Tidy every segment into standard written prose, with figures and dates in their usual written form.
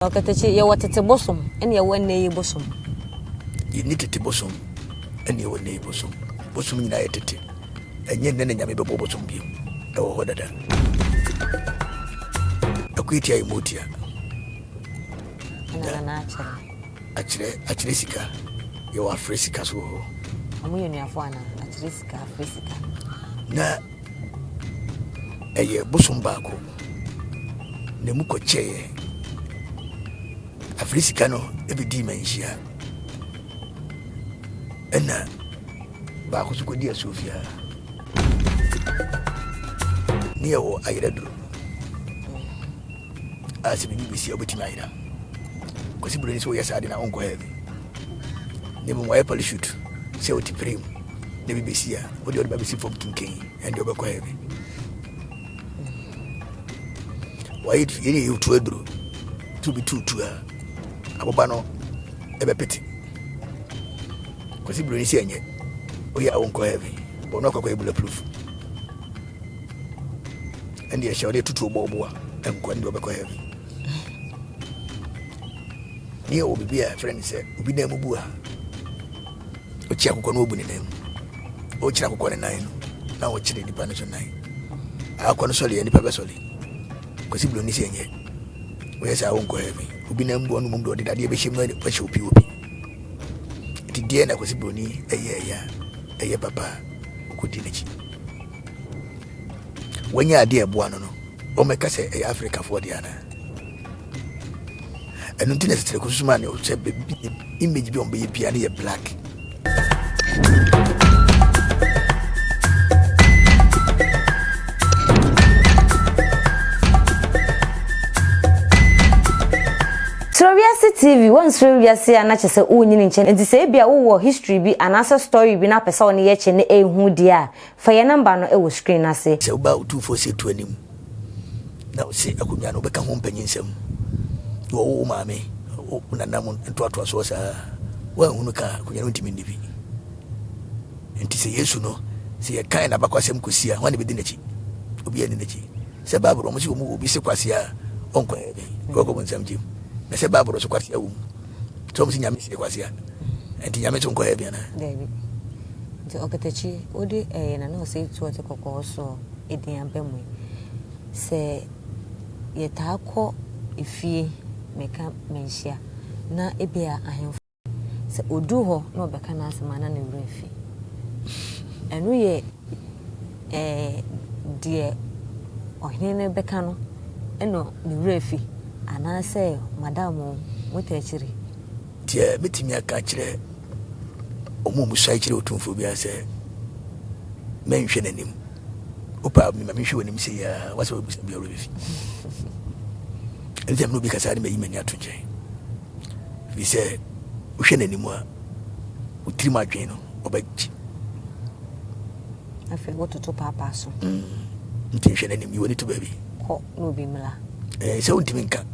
Ɔkatakyie, yɛwɔ tete bosom ɛna yɛwɔ nnɛ yi bosom. Yɛnni tete bosom ɛna yɛwɔ nnɛ yi bosom. Bosom nyinaa yɛ tete. Ɛnyɛ nnɛ na Nyame bɛbɔ bosom bio. Ɛwɔ hɔ dada. Akwatia yɛ motia. Ɛna nana akyerɛ. Akyerɛ akyerɛ sika. Yɛwɔ afrɛ sika so wɔ hɔ. Ɔmo yɛ nuafo anaa? Akyerɛ sika, afrɛ sika. Na ɛyɛ bosom baako. Na emu kɔkyɛeɛ. Afiri sika no bɛdii manhyia. Ɛna baako nso kɔdii asuofia. Ne yɛwɔ ayerɛduro a sɛ biribi bɛsi a wobɛtumi ayera. Kwasi Buroni sɛ woyɛ saa de na wonkɔ heaven. Na mmom wɔayɛ parachute sɛ wote plane mu na bi bɛsi a wode wode ba bɛsi fam kinkan ɛnde wobɛkɔ heaven. Wɔayɛ yɛne yɛ tu aduro tu bi tutu a aboba no ɛbɛpete. Kwasi Buroni sɛ ɛnyɛ woyɛ a wonkɔ heaven bɔ no akɔkɔ yɛ bulletproof. Ɛnde ɛhyɛ wode tutuo bɔ ɔbo a ɛnkɔ ɛnde wɔbɛkɔ heaven. Ne yɛwɔ biribi a ɛfrɛ no sɛ obi nan mu bu a ɔkyi akokɔ no ɔbu ne nan mu ɔkyerɛ akokɔ ne nan no na ɔkyerɛ nipa no so nan akokɔ no sɔle a nipa bɛsɔle. Kwasi Buroni sɛ ɛnyɛ woyɛ saa wonkɔ heaven. Obi nan bu ɔno mmom de ɔde dadeɛ bɛhyɛ mu na wahyɛ opi opi. Nti deɛ na Kwasi Buroni ɛyɛ ɛyɛ a ɛyɛ papa a ɔkɔdi n'akyi. Wanya adeɛ a ɛboa no no ɔmmɛka sɛ ɛyɛ Afrikafoɔ deɛ anaa? Ɛno nti na tɛtɛrɛkɔ susu maa ne sɛ image bi a wɔbɛyɛ biara no yɛ black. Suro Wiase TV, Woansuro wiase a na kyerɛ sɛ wonyini nkyɛ nti sɛ ebia wowɔ history bi anaasɛ story bi na apɛ sɛ wo ne yɛ kyɛ na ɛhu deɛ a, fa yɛ number no wɔ screen no ase. Sɛ woba Otumfoɔ Setu anim na ɔse akonnwa no wobɛka ho mpanyinsɛm na wɔwo wo maame wo nana mu ntoatoasoɔ saa woanhunu ka a akonnwa no ntumi nni bi. Nti sɛ Yesu no sɛ yɛkan n'abakwasɛm kɔsi a hwan na bɛdi n'akyi? Obi anni n'akyi. Sɛ Bible wɔn sɛ wɔn mu obi se kwasea a ɔnkɔ heaven ɔkɔ bonsam gyem. Na sɛ Bible so kwasea wɔ mu sɛ wɔn sɛ Nyame se kwasea nti Nyame nso nkɔ heaven anaa? Dabi. Nti ɔkatakyi wode ɛyɛ na na ɔsɛ tu ɔte kɔkɔɔ soɔ edin aba mu yi. Sɛ yɛtaa kɔ efie meka manhyia na ebia ahemfo sɛ odu hɔ na ɔbɛka n'asɛm a na ne werɛ afi. Ɛno yɛ ɛɛ deɛ ɔhene no bɛka no ɛna ne werɛ afi anaasɛ madam o motaa akyiri. Deɛ mɛtumi aka akyerɛ wɔn a wɔsuae kyerɛ Otumfoɔ biara sɛ mɛnhwɛ n'anim. Wopɛ a ma menhwɛ w'anim sɛ yia wasɛ wabisa bi a werɛ bɛfi. Ɛne sɛ mene obi kasa ne mayi m'ani ato nkyɛn. Ɛfiri sɛ wohwɛ n'anim a wo tirim adwene no ɔbɛgye. Afei wototo paapaa so. Nti nhwɛ n'anim, yi w'ani to baabi. Kɔ na obi mmra. Ɛɛ sɛ wontumi nka.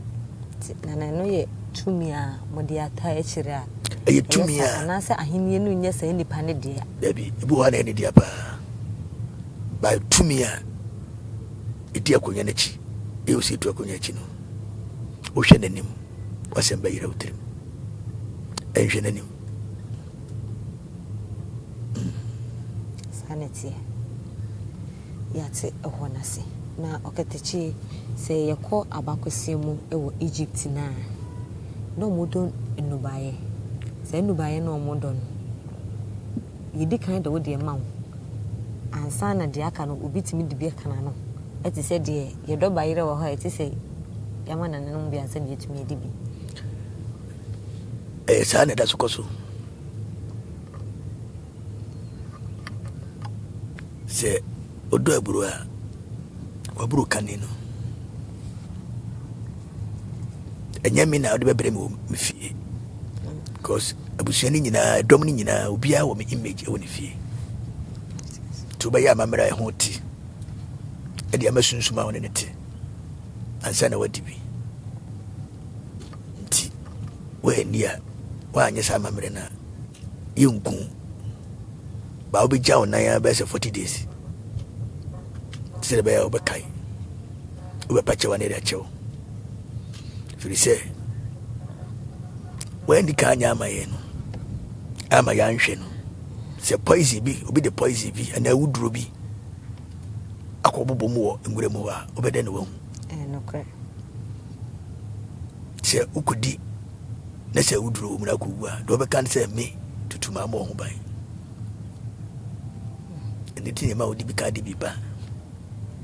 Na na ɛno yɛ tumi a mode ata akyire a. Ɛyɛ tumi a. Anaasɛ ahenni no nyɛ saa nipa no dea. Dabi, ebi wɔ hɔ a na ɛyɛ ne dea paa. Ba tumi a ɛdi akonnwa no akyi, ɛyɛ osi etu akonnwa akyi no, wohwɛ n'anim, wasɛm bɛyerɛ wo tirim. Ɛnhwɛ n'anim. Saa na ɛteɛ. Yɛate ɛhɔ no ase. Na ɔkatakyie, sɛ yɛkɔ abakɔsɛm mu wɔ Egypt no a, na wɔdɔ nnubaeɛ. Saa nnubaeɛ no a wɔdɔ no, yɛdi kan de wo deɛ ma wo ansa na deɛ aka no obi tumi de bi aka n'ano. Ɛte sɛ deɛ yɛdɔ bayerɛ wɔ hɔ a ɛte sɛ yɛama nananom bi ansa na yɛatumi adi bi. Ɛyɛ saa na ɛda so kɔ so. Sɛ ɔdɔ aburo a, waburo kane no. Ɛnyɛ me na ɔde bɛbrɛ me wɔ me fie. Because abusua no nyinaa, ɛdɔm no nyinaa, obiara wɔ me image wɔ ne fie. Nti wobɛyɛ amammerɛ a ɛho te ɛde ama sunsum a wɔne ne te ansa na wadi bi. Nti woanni a woanyɛ saa amammerɛ no a yɛnku wo. Ba wobɛgya wo nan ara bɛyɛ sɛ 40 days sɛdeɛ ɛbɛyɛ a wobɛkae wobɛpa kyɛw a na yɛde akyɛw firi sɛ. Wɔanni kan anyɛ ama yɛn no, ama yɛanhwɛ no. Sɛ poison bi, obi de poison bi anaa awuduro bi akɔbobɔ mu wɔ nwura mu hɔ a, wobɛdɛn na wahu? Sɛ wokɔdi na sɛ awuduro wɔ mu na akɔwu a, deɛ wɔbɛka no sɛ me tutu maa mmɔ ho ban. Ɛno nti na ɛma wode bi ka de bi ba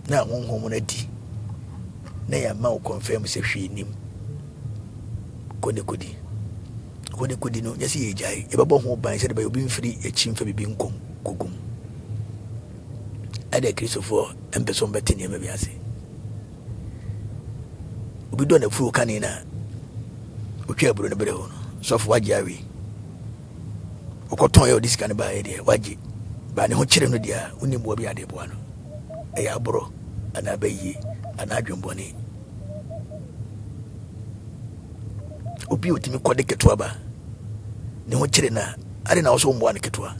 na honhom no adi na yɛama wo confirm sɛ hwee nim kɔ ne kɔdi kɔ ne kɔdi no nyɛ sɛ yɛgyae yɛbɛbɔ ho ban sɛde bɛyɛ obi mfiri akyi mfa biribi nkɔ kɔgum ɛdɛ kristofoɔ mpɛ sɛ ɔmbɛte nneɛma bi ase obi dɔ n'afuo kane no a ɔtwa aburo no berɛ hɔ no sɔfo wagye awe ɔkɔtɔn yɛ ɔde sika no baeɛ deɛ wagye ba ne ho kyerɛ no deɛ a wonni mmoa bi ade boa no ɛyɛ aborɔ anaa bɛyie anaa adwembɔne obi a ɔtumi kɔde ketewa ba ne ho kyerɛ no a ade na wɔsɛ mmoa no ketewa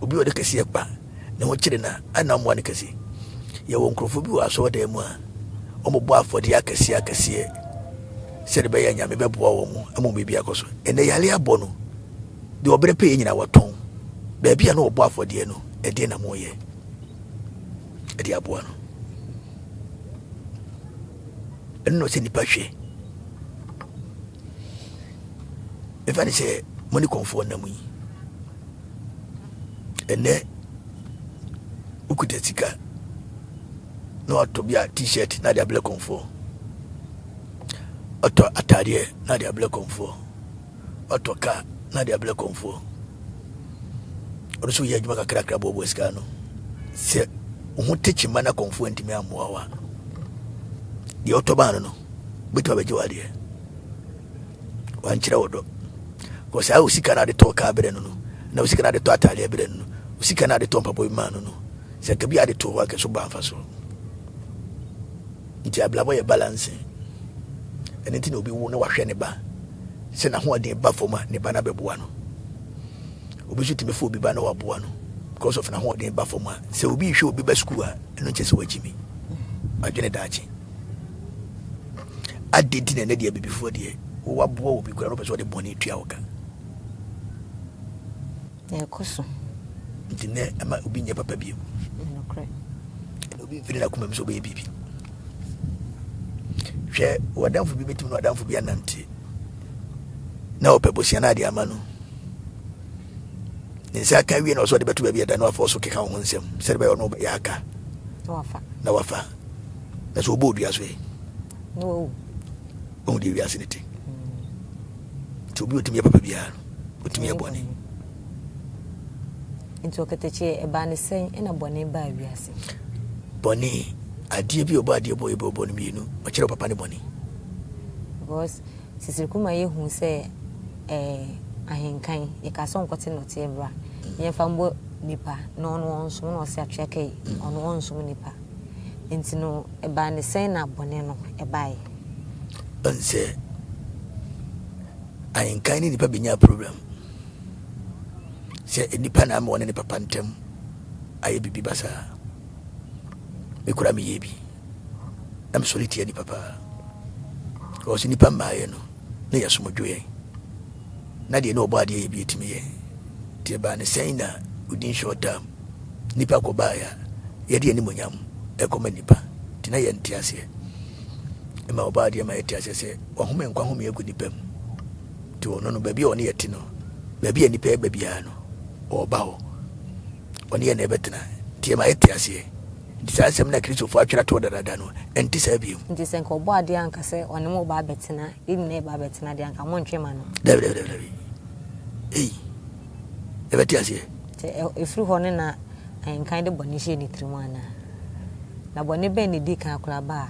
obi a ɔde kɛseɛ kpa ne ho kyerɛ no a ade na mmoa no kɛse yɛwɔ nkurɔfoɔ bi wɔ asɔredan mu a wɔbɔ afɔdeɛ akɛseɛ akɛseɛ sɛde bɛyɛ nyame bɛboa wɔn mu ama biribi akɔ so ɛnɛ yare abɔ no deɛ ɔbrɛ pɛ yɛ nyina wɔtɔn baabi a na wɔbɔ afɔdeɛ no ɛdeɛ na moyɛ ɛde aboa no ɛno na ɔsɛ nipa hwɛ ɛfa ne sɛ mo ne kɔnfoɔ nam yi ɛnɛ wokuta sika na watɔ bi a t-shirt na de abrɛ kɔnfoɔ ɔtɔ ataadeɛ na de abrɛ kɔnfoɔ ɔtɔ kaa na de abrɛ kɔnfoɔ ɔno nso yɛ adwuma kakrakra boaboa sika no sɛ wo ho te kyima na kɔnfoɔ ntumi ammoa wo a deɛ ɔtɔ baa no no bɛtumi abɛgye wo adeɛ wankyerɛ wo dɔ kɔ saa wo sika no ade tɔ kaa berɛ no no na wo sika no ade tɔ ataadeɛ berɛ no no wo sika no ade tɔ mpaboa bi maa no no Sɛ nka bi ade to hɔ a kɛso ba mfa so. Nti abrabɔ yɛ balancing. Ɛno nti na obi wo na wahwɛ ne ba sɛ n'ahoɔden ba fam a ne ba no abɛboa no. Obi nso tumi fa obi ba na waboa no because of n'ahoɔden ba fam a sɛ obi rehwɛ obi ba sukuu a ɛno nkyɛ sɛ wagyimi. Adwene daakye. Ade nti na ɛnɛ deɛ abibifoɔ deɛ waboa obi koraa na ɔpɛ sɛ ɔde bɔne tua wo ka. Na ɛkɔ so. Nti nnɛ ɛma obi nyɛ papa bio. Nokorɛ. Ɛna obi mfiri n'akoma mu sɛ ɔbɛyɛ biribi. Hwɛ w'adamfo bi bɛtumi ne w'adamfo bi anante na ɔpɛ bosia no ade ama no. Ne nsa aka wie na ɔsɛ ɔde bɛto baabi ɛda no afɔ so keka wo ho nsɛm sɛde bɛyɛ ɔno ɔbɛyɛ aka na wafa na sɛ ɔbɔ odua so yi na wawu. Ɔhu deɛ wiase no te. Nti obi ɔtumi yɛ papa biara no ɔtumi yɛ bɔne. Nti ɔkatakyie ɛbaa ne sɛn ɛna bɔne baa wiase? Bɔne adeɛ bi ɔbɔ adeɛ bɔ yɛ bɔ no mmienu ɔkyerɛ papa ne bɔne. Because Sisiri Kuma yɛhu sɛ ɛɛ ahenkan yɛka sɛ ɔnkɔte nnɔteɛ mmra yɛmfa mbɔ nipa na ɔno ɔnsom na ɔsɛ atwea kai ɔno ɔnsom nipa nti no ɛbaa ne sɛn na bɔne no ɛbaeɛ? Ɔnsɛ ahenkan ne nipa bɛnya problem sɛ nipa na ama ɔne ne papa ntam ayɛ biribi basaa mekura meyɛ bi na mesɔre tia nipa paa ɔsɛ nipa mmaeɛ no na yɛsom dwo yɛn na deɛ ne ɔbɔ adeɛ yɛ bi ɛtumi yɛ nti ɛbaa ne sɛn na within short time nipa kɔbaeɛ a yɛde animonyam ɛkɔma nipa nti na yɛnte aseɛ Ɛma ɔbaa adeɛ ma yɛte aseɛ sɛ wahome nkwa home agu nipa mu. Nti ɔno no baabi a ɔne yɛte no, baabi a nipa ɛba biara no, ɔba hɔ. Ɔne yɛ na ɛbɛtena. Nti ɛma yɛte aseɛ. Nti saa asɛm no a Kristofoɔ atwerɛ ato hɔ dadaada no, ɛnte saa bio. Nti sɛ nka ɔbɔ adeɛ anka sɛ ɔne mo ba abɛtena, yɛn nyinaa yɛba abɛtena deɛ anka montwe ma no. Dabi dabi dabi dabi. Ei, yɛbɛte aseɛ. Nti ɛfiri hɔ no na nkan de bɔne hyɛɛ ne tirim anaa? Na bɔne bɛn na edii kan koraa baa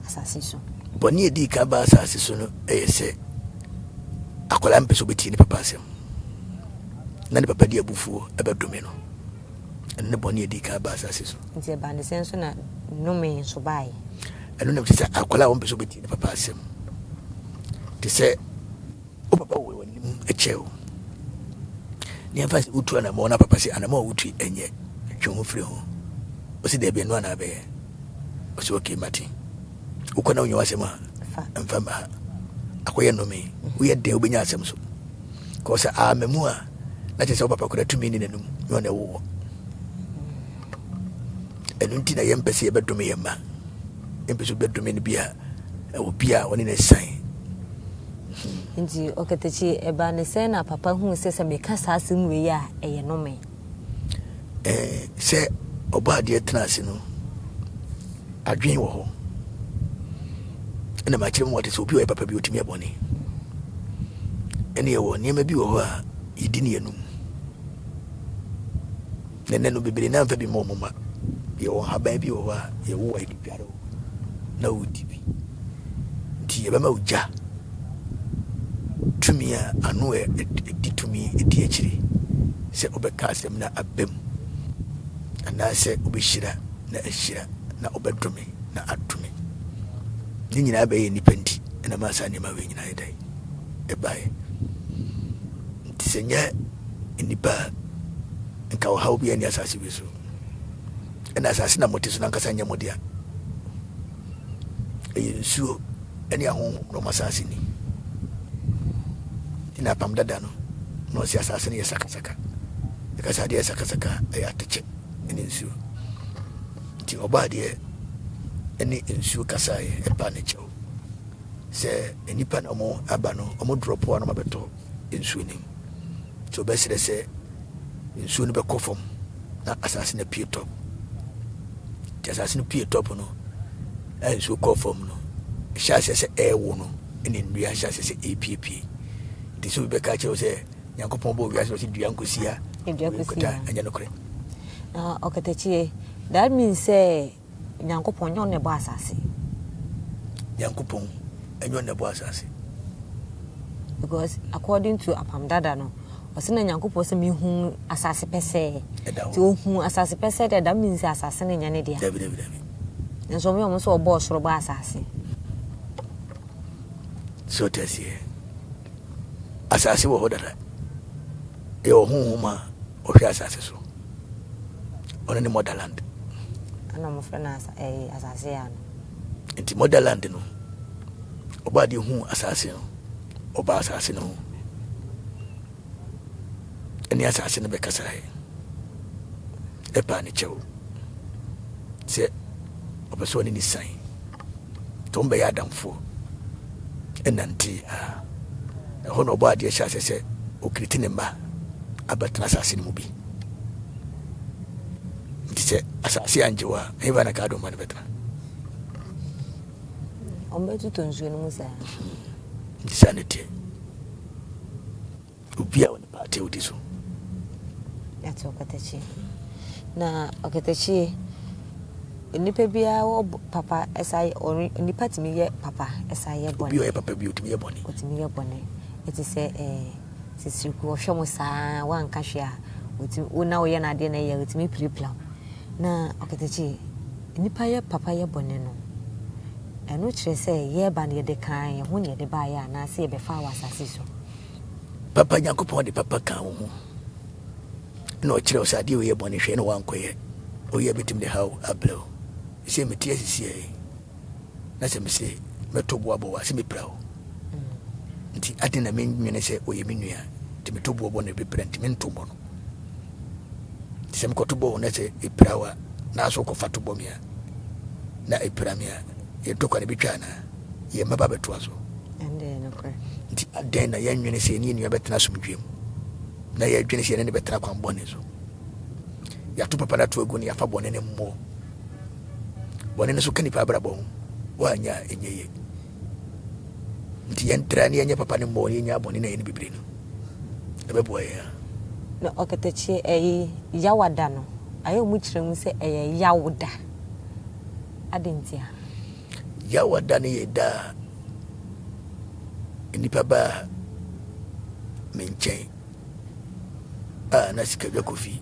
asase so? Bɔne a edii kan baa asase so no yɛ sɛ akwadaa mpɛ sɛ obetie ne papa asɛm na ne papa di abufuo ɛbɛdome no. Ɛno ne bɔne a edii kan baa asase so. Nti ɛbaa ne sɛn nso na nnome nso baeɛ? Ɛno nam te sɛ akwadaa a wɔmpɛ sɛ obetie ne papa asɛm te sɛ Wo papa wɔ w'anim kyɛ wo. Ne yɛmfa sɛ wotu anamɔ na papa sɛ anamɔ a wotu ɛnyɛ twe ho firi ho. Ɔsi daabi ɛno anaa bɛyɛ. Ɔsi okay mate. Wokɔ na wonya w'asɛm a mfa mma ha. Akɔyɛ nnome. Woyɛ dɛn wobɛnya asɛm so. Kɔ sɛ ama mu a, na kyerɛ sɛ wo papa kora tumi ne n'anum nyɛ ɔna ɛwowɔ. Ɛno nti na yɛmpɛ sɛ yɛbɛdome yɛn mma. Yɛmpɛ sɛ wobɛdome no bi a ɛwɔ bi a ɔne no asiane. Nti ɔkatakyi ɛbaa ne sɛn na papa huu sɛ sɛ meka saa asɛm wei a ɛyɛ nome? Ɛɛ sɛ ɔbɔ adeɛ tena ase no adwene wɔ hɔ ɛna makyerɛ mu wɔte sɛ obi ɔyɛ papa bi ɔtumi yɛ bɔne ɛne yɛwɔ nneɛma bi wɔ hɔ a yɛdi ne yɛnum Na ɛnnɛ no, bebree no ara mfa bi mma wɔn mma. Yɛwɔ nhaban bi wɔ hɔ a yɛwo a yɛde dware wo na wodi bi. Nti yɛbɛma wo gya tumi a ano ɛdi tumi di akyire sɛ wobɛka asɛm na aba mu anaasɛ wobɛhyira na ahyira na wobɛdome na adome. Ne nyinaa bɛyɛ nnipa nti ɛna ma saa nneɛma wei nyinaa yɛ dɛn ɛbaeɛ. Nti sɛ nyɛ nnipa a, nka ɔhaw biara nni asase wei so. Ɛna asase na mote so no ankasa nyɛ mo dea. Ɛyɛ nsuo ne ahonhom na ɔmo asase ni. Nti na apam dada no, na ɔsi asase no yɛ sakasaka. Ɛka sɛ adeɛ yɛ sakasaka a, ɛyɛ atɛkyɛ ne nsuo. Nti ɔbɔ adeɛ ne nsuo kasaeɛ ɛpa ne kyɛw. Sɛ nnipa na ɔmo aba no, ɔmo drɔpo a na ɔmo abɛtɔ nsuo no mu. Nti ɔbɛsrɛ sɛ nsuo no bɛkɔ fam na asase no apue top. Nti asase no pue top no, a nsuo kɔɔ fam no, ɛhyɛ aseɛ sɛ ɛrewo no, ɛna nnua hyɛ aseɛ sɛ ɛrepiepie. Nti sɛ obi bɛka akyerɛ wo sɛ Nyankopɔn bɔɔ wiase na ɔsɛ dua nkosia, dua nkosia, ɛnyɛ nokorɛ. Na ɔkatakyie, that means sɛ Nyankopɔn nyɛ ɔno na ɛbɔ asase. Nyankopɔn ɛnyɛ ɔno na ɛbɔ asase. Because according to Apam Dada no, ɔsɛ na Nyankopɔn sɛ mehu asase pɛsɛɛ. Nti ohu asase pɛsɛɛ deɛ that means sɛ asase no nyɛ ne dea. Dabi dabi dabi. Nso ɔmo yɛ ɔmo sɛ ɔbɔɔ soro bɔ asase. So ɔte aseɛ. Asase wɔ hɔ dada. Ɛyɛ ɔhonhom a ɔhwɛ asase so. Ɔno ne motherland. Ɛna wɔfrɛ no asa ɛyi asase ya no. Nti motherland no, ɔbaa deɛ hu asase no, ɔbaa asase no ho. Ɛne asase no bɛkasaeɛ. Ɛpaa ne kyɛw sɛ ɔpɛ sɛ ɔne ne san. Nti wɔn bɛyɛ adamfoɔ ɛnante a ɛhɔ na ɔbɔ adeɛ hyɛ aseɛ sɛ ɔkiriti ne mma abɛtena asase no mu bi. Nti sɛ asase angye wo a, ɛhefa na ka adom ma no bɛtena? Ɔmbɛtotɔ nsuo no mu saa. Nti saa ne teɛ. Obi a ɔne paate a ɔdi so. Ɛte ɔkatakyie. Na ɔkatakyie, nnipa biara wɔ papa ɛsa yɛ, nnipa tumi yɛ papa ɛsa yɛ bɔne. Obi a ɔyɛ papa bi ɔtumi yɛ bɔne. Ɔtumi yɛ bɔne. Ɛte sɛ ɛɛ. Sisiriku, ɔhwɛ mo saa woanka hwee a, ɔtumi, wo na woyɛ no adeɛ na ɛyɛ a, ɔtumi pirapira wo. Na ɔkatakyie, nnipa yɛ papa yɛ bɔne no, ɛno kyerɛ sɛ yɛreba no yɛde kaa yɛn ho na yɛde baeɛ anaasɛ yɛbɛfaa wɔ asase so? Papa, Nyankopɔn de papa kaa wo ho na ɔkyerɛ wo sɛ adeɛ wei yɛ bɔne hwɛ na woankɔyɛ. Woyɛ bɛtumi de haw abrɛ wo. Sɛ mete asisi ɛ. na sɛ mese mɛtɔ bo abɔ wo a, sɛ mepira wo. Nti adɛn na menwene sɛ ɔyɛ me nua nti meto boɔ bɔ no ɛbɛpira nti mento bɔ no. Nti sɛ mekɔto bɔ wo na sɛ ɛpira wo a, na so wokɔfa to bɔ me a, na ɛpira me a, yɛn ntɔkwa no bɛtwa anaa? Yɛn mma ba bɛtoa so. Nti adɛn na yɛnwene sɛ yɛne yɛn nua bɛtena asomdwoeɛ mu na yɛdwene sɛ yɛne ne bɛtena kwan bɔne so? Yɛato papa no ato agu no yɛafa bɔne no mmɔ. Bɔne no so ka nipa abrabɔ ho. Woanyɛ a ɛnyɛ yie. Nti yɛntra ne yɛnyɛ papa no mmɔ ne yɛnya bɔne na yɛne bebree no. Ɛbɛboa yɛn a. Na ɔkatakyie ɛyi yawada no ayɛ ɔmo kyerɛ mu sɛ ɛyɛ yaw da. Adɛn ntia? Yawada no yɛ da a nnipa baa me nkyɛn a na Sikadwa Kofi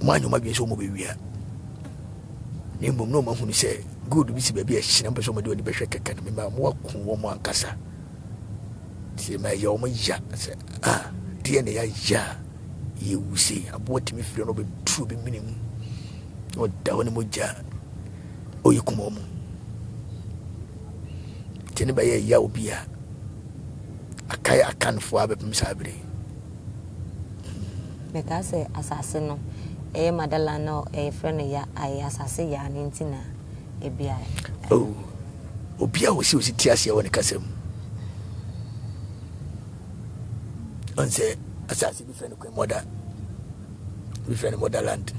wɔn anyɛ wɔn adwene sɛ wɔn bɛwia na mmom na wɔn ahunu sɛ gold bi si baabi a ɛhyerɛn pɛ sɛ wɔn de wɔn ani bɛhwɛ kɛkɛ no mema wɔn ako wɔn ankasa nti ma ɛyɛ wɔn ya sɛ ah deɛ na yɛayɛ a yɛwu sei aboa tumi firi no ɔbɛtu obi mene mu na ɔda hɔ ne mogya ɔyɛ kum wɔn nti ne bɛyɛ yaw bi a. Akae Akanfoɔ abɛpem saa bere yi. Mekaa sɛ asase no ɛyɛ Madalan na yɛfrɛ no Ya, ayɛ asase Yaa no nti na ebia. Oh, obi a ɔsi osi te aseɛ wɔ ne kasa mu. Ɔn sɛ asase bi frɛ no Queen Mother, bi frɛ no Motherland,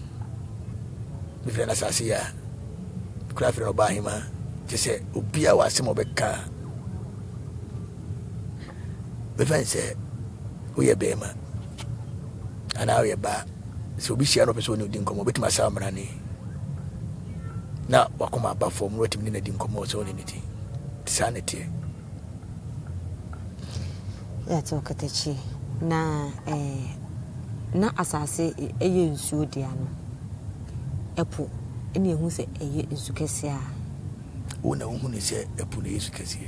bi frɛ no asase Yaa, bi koraa frɛ no Ɔbaa Hemaa. Kyerɛ sɛ obi a wɔ asɛm a ɔbɛka a, bɛfa ne sɛ woyɛ bɛrima anaa woyɛ baa sɛ obi hyia no ɔpɛ sɛ ɔne odi nkɔmmɔ obɛtumi asa mmara ne na wakoma aba fam na watumi ne no adi nkɔmmɔ sɛ ɔne ne ti nti saa ne teɛ. Yɛate ɔkatakyi na eh, na asase ɛyɛ nsuo dea no ɛpo ɛna ehu sɛ ɛyɛ nsu kɛseɛ a. Wo na wohu no sɛ ɛpo no yɛ su kɛseɛ.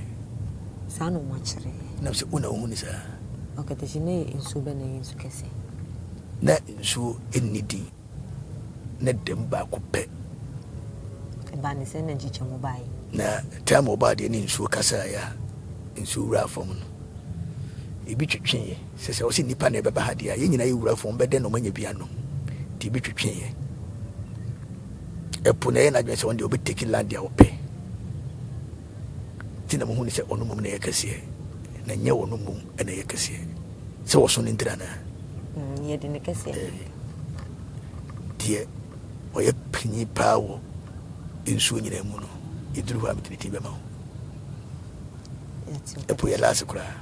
Saa na wɔakyerɛ. Nam sɛ wo na wohu no saa. Ɔkatakyie, na ɛyɛ nsuo bɛn na ɛyɛ nsu kɛseɛ? Na nsuo nni din. Na da mu baako pɛ. Ɛbaa ne sɛn na nkyekyɛmu baeɛ? Na time a ɔbaa deɛ ne nsuo kasaeɛ a nsuo wuraa fam no, ebi twetweeɛ. Sɛ sɛ ɔsɛ nnipa na ɛbɛba ha deɛ a, yɛn nyinaa yɛwura fam bɛdɛn na ɔmanya bi anom. Nti ebi twetweeɛ. Ɛpo na ɛyɛ n'adwene sɛ ɔno deɛ ɔbɛteki land a ɔpɛ. Nti na muhu no sɛ ɔno mmom na ɛyɛ kɛseɛ, na nyɛ ɔno mmom na ɛyɛ kɛseɛ. Sɛ wɔso no ntira anaa? Yɛde ne kɛseɛ. Deɛ ɔyɛ panyin paa wɔ nsuo nyinaa mu no, yɛduru hɔ a mede ne din bɛma wo. Ɛpo yɛ laase koraa.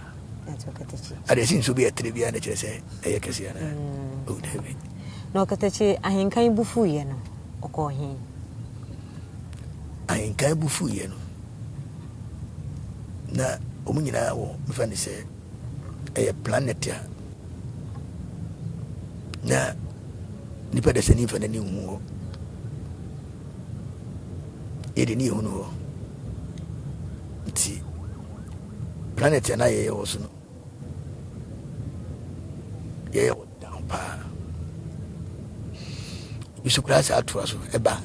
Ade ɛsi nsuo bi yɛ tere biara na kyerɛ sɛ ɛyɛ kɛseɛ anaa? Oh, dabi. Na ɔkatakyi ahenkan bu fuiɛ no, ɔkɔɔ he? Ahenkan bu fuiɛ no, na wɔn nyinaa wɔ mefa ne sɛ ɛyɛ planet a na nipa dasani mfa n'ani nhu hɔ. Yɛde ne yɛhunu hɔ. Nti planet a na yɛyɛ wɔ so no, yɛyɛ wɔ down paa. Ebi so koraa saa atoa so ɛba.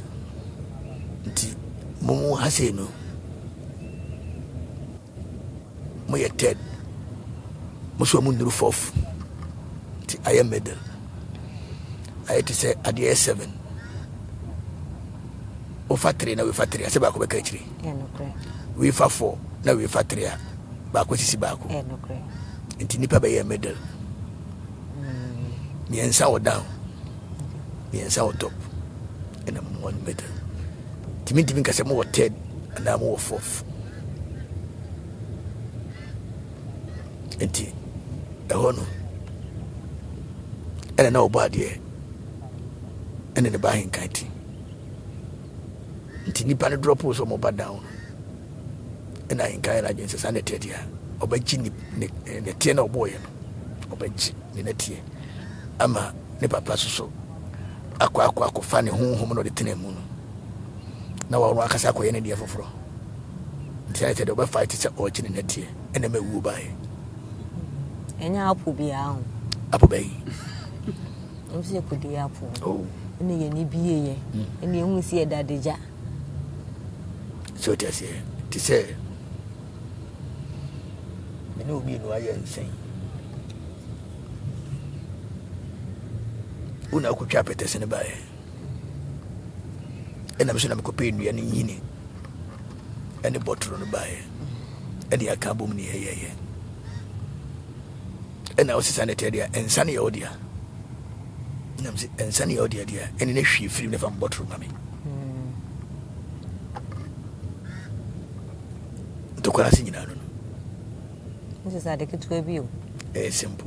Nti mo mo ha sei no, mo yɛ third, mo so mo nnuru fourth. Nti ayɛ middle. Ayɛ te sɛ adeɛ yɛ seven. Wofa three na wefa three a, sɛ baako bɛka akyire. Wefa four na wefa three a, baako sisi baako. Nti nipa bɛyɛ middle. Mmiɛnsa wɔ down, mmiɛnsa wɔ top, ɛna mo wɔ middle. Nti mentumi nka sɛ mowɔ third anaa mowɔ fourth. Nti ɛhɔ no ɛna na ɔbɔ adeɛ ɛne ne ba ahenkan ti. Nti nipa no drɔpoo sɛ ɔmo ba down no, ɛna ahenkan yɛ n'adwene sɛ saa na ɛteɛ deɛ a, ɔbɛgye ne ne nɛteɛ na ɔbɔɔyɛ no, ɔbɛgye ne nɛteɛ ama ne papa soso akɔ akɔ akɔfa ne honhom na ɔde tena mu no, na wɔn akasa akɔyɛ ne deɛ foforɔ. Nti ayɛ sɛ deɛ ɔbɛfa te sɛ ɔregye ne nɛteɛ ɛna ɛma ewuo baeɛ. Ɛnyɛ apo biara ho. Apo bɛyi. Ɛmu sɛ yɛkɔdi apo. Oh. Ɛna yɛn ani bieeɛ. Ɛna yɛhu sɛ yɛda adagya. Sɛ wote aseɛ te sɛ me ne wo mmienu ayɛ nsɛn. Wo na wokɔtwa apɛtɛse no baeɛ. Ɛna me so na mekɔpɛ nnua no nhini ɛne bɔtoro no baeɛ. Ɛne yɛaka abom ne yɛyɛyɛ. Ɛna wosesa ne tɛ deɛ nsa ne yɛ wo dea. Nam sɛ nsa ne yɛ wo dea deɛ ɛne ne hwie firim ne fa mbɔtoro ma me. Ntɔkwa ase nyinaa no no. Nso sɛ ade ketewa bi o. Ɛyɛ simple.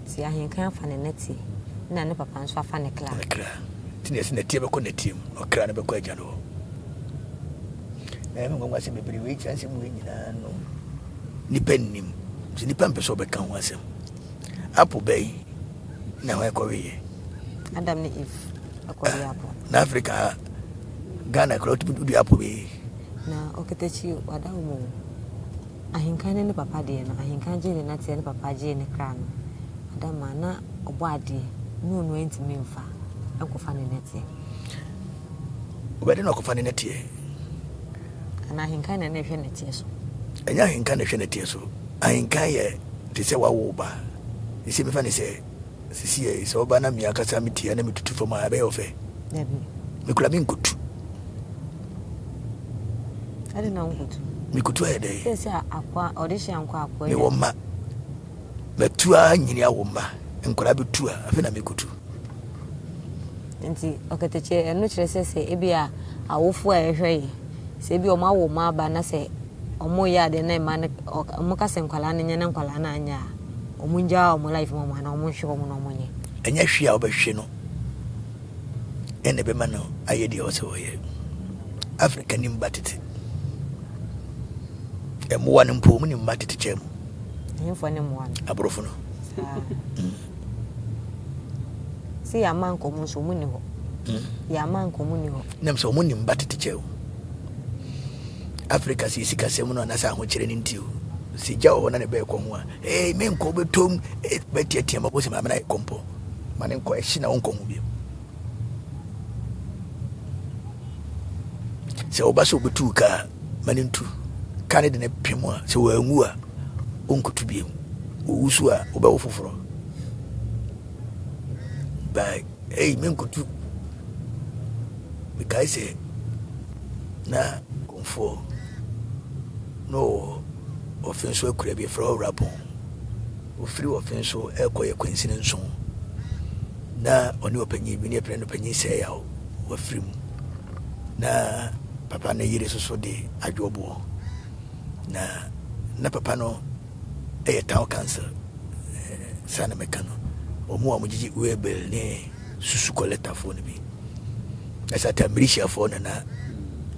Ti ahenkan afa ne nɛteɛ na ne papa nso afa ne kra. Ne kra. Ti na ɛsɛ nɛteɛ bɛkɔ nɛteɛ mu na ɔkra no bɛkɔ agya no hɔ. Na ɛyɛ me nwanwa sɛ bebree wei kyerɛ nsɛm wei nyinaa no nipa nnim. Sɛ nipa mpɛ sɛ ɔbɛka ho asɛm. Apple bɛyi na hwan kɔweeɛ? Adam ne Eve akɔwe apple. Na Africa ha Ghana koraa wotumi wodua apple bɛyi. Na ɔkatakyi wada wo mu. Ahenkan ne ne papa deɛ no, ahenkan gyee ne nɛteɛ ne papa gyee ne kra no. Adam a na ɔbɔ adeɛ ne ɔno antumi mfa nkɔfa ne nɛteɛ. Ɔbɛde na ɔkɔfa ne nɛteɛ. Anaa ahenkan na na ɛhwɛ nɛteɛ so. Ɛnyɛ ahenkan na ɛhwɛ nɛteɛ so. Ahenkan yɛ te sɛ wawo wo ba. Sisi mefa ne sɛ sisi yɛ sɛ ɔba na mi ankasa me tia na metutu fam a ɛbɛyɛ ɔfɛ. Dabi. Mekura me nkotu. Ɛde na nkotu. Mekutu ayɛ dɛ. Sɛ sɛ akwa ɔde hyɛ ankɔ akwa. Mewɔ mma. Matu ara nyini awo mma. Nkwadaa bɛtu a afei na mekutu. Nti ɔkatakyie ɛno kyerɛ sɛ sɛ ebi a awofo a ɛhwɛ yɛ sɛ ebi wɔn awo mma aba na sɛ wɔn yɛ adeɛ na mma no wɔn ka sɛ nkwadaa no nyɛ na nkwadaa no anyɛ a wɔn ngyaa wɔn life mu wɔn anaa wɔn nhwɛ wɔn na wɔn nyɛ. Ɛnyɛ hwee a wobɛhwe no ɛna ɛbɛma no ayɛ deɛ ɔsɛ ɔyɛ. Africa nim ba tete. Mmoa no mpo wɔn nim mma tete kyɛn mu. Ahemfo ne mmoa no. Aborɔfo no. Saa. Sɛ yɛama nka ɔmo nso ɔmo nni hɔ. Hmm. Yɛama nka ɔmo nni hɔ. Nam sɛ ɔmo nim ba tete kyɛw. Africa sɛ sikasɛm no anaasɛ ahokyerɛ no nti o. Sɛ gya wɔ hɔ na ne bɛɛkɔ ho a, ee menkɔ wobɛtɔm bɛteatea ma bɔsɛ maame no ayɛ kɔmpɔ. Ma ne nkɔ ɛhye na wonkɔ ho bio. Sɛ woba sɛ wobɛtu kaa ma no ntu. Kaa no de no pem a sɛ wanwu a ɔnkotu bio. Owu so a wobɛwo foforɔ. By ei menkotu. Mekae sɛ na kɔmfoɔ na ɔwɔ ɔfe nso akura bi ɛfrɛ ɔwurapɔn. Ofiri ɔfe nso ɛkɔ yɛ kwansini nson. Na ɔne ɔpanyin bi ne ɛpɛ no panyin sɛ yaw wafiri mu. Na papa no yere soso de adwoɔboɔ. Na na papa no yɛ town council saa na mɛka no wɔn a wɔgyegye waybill ne susu kɔlɛtafoɔ no bi na saa ta militiafoɔ na na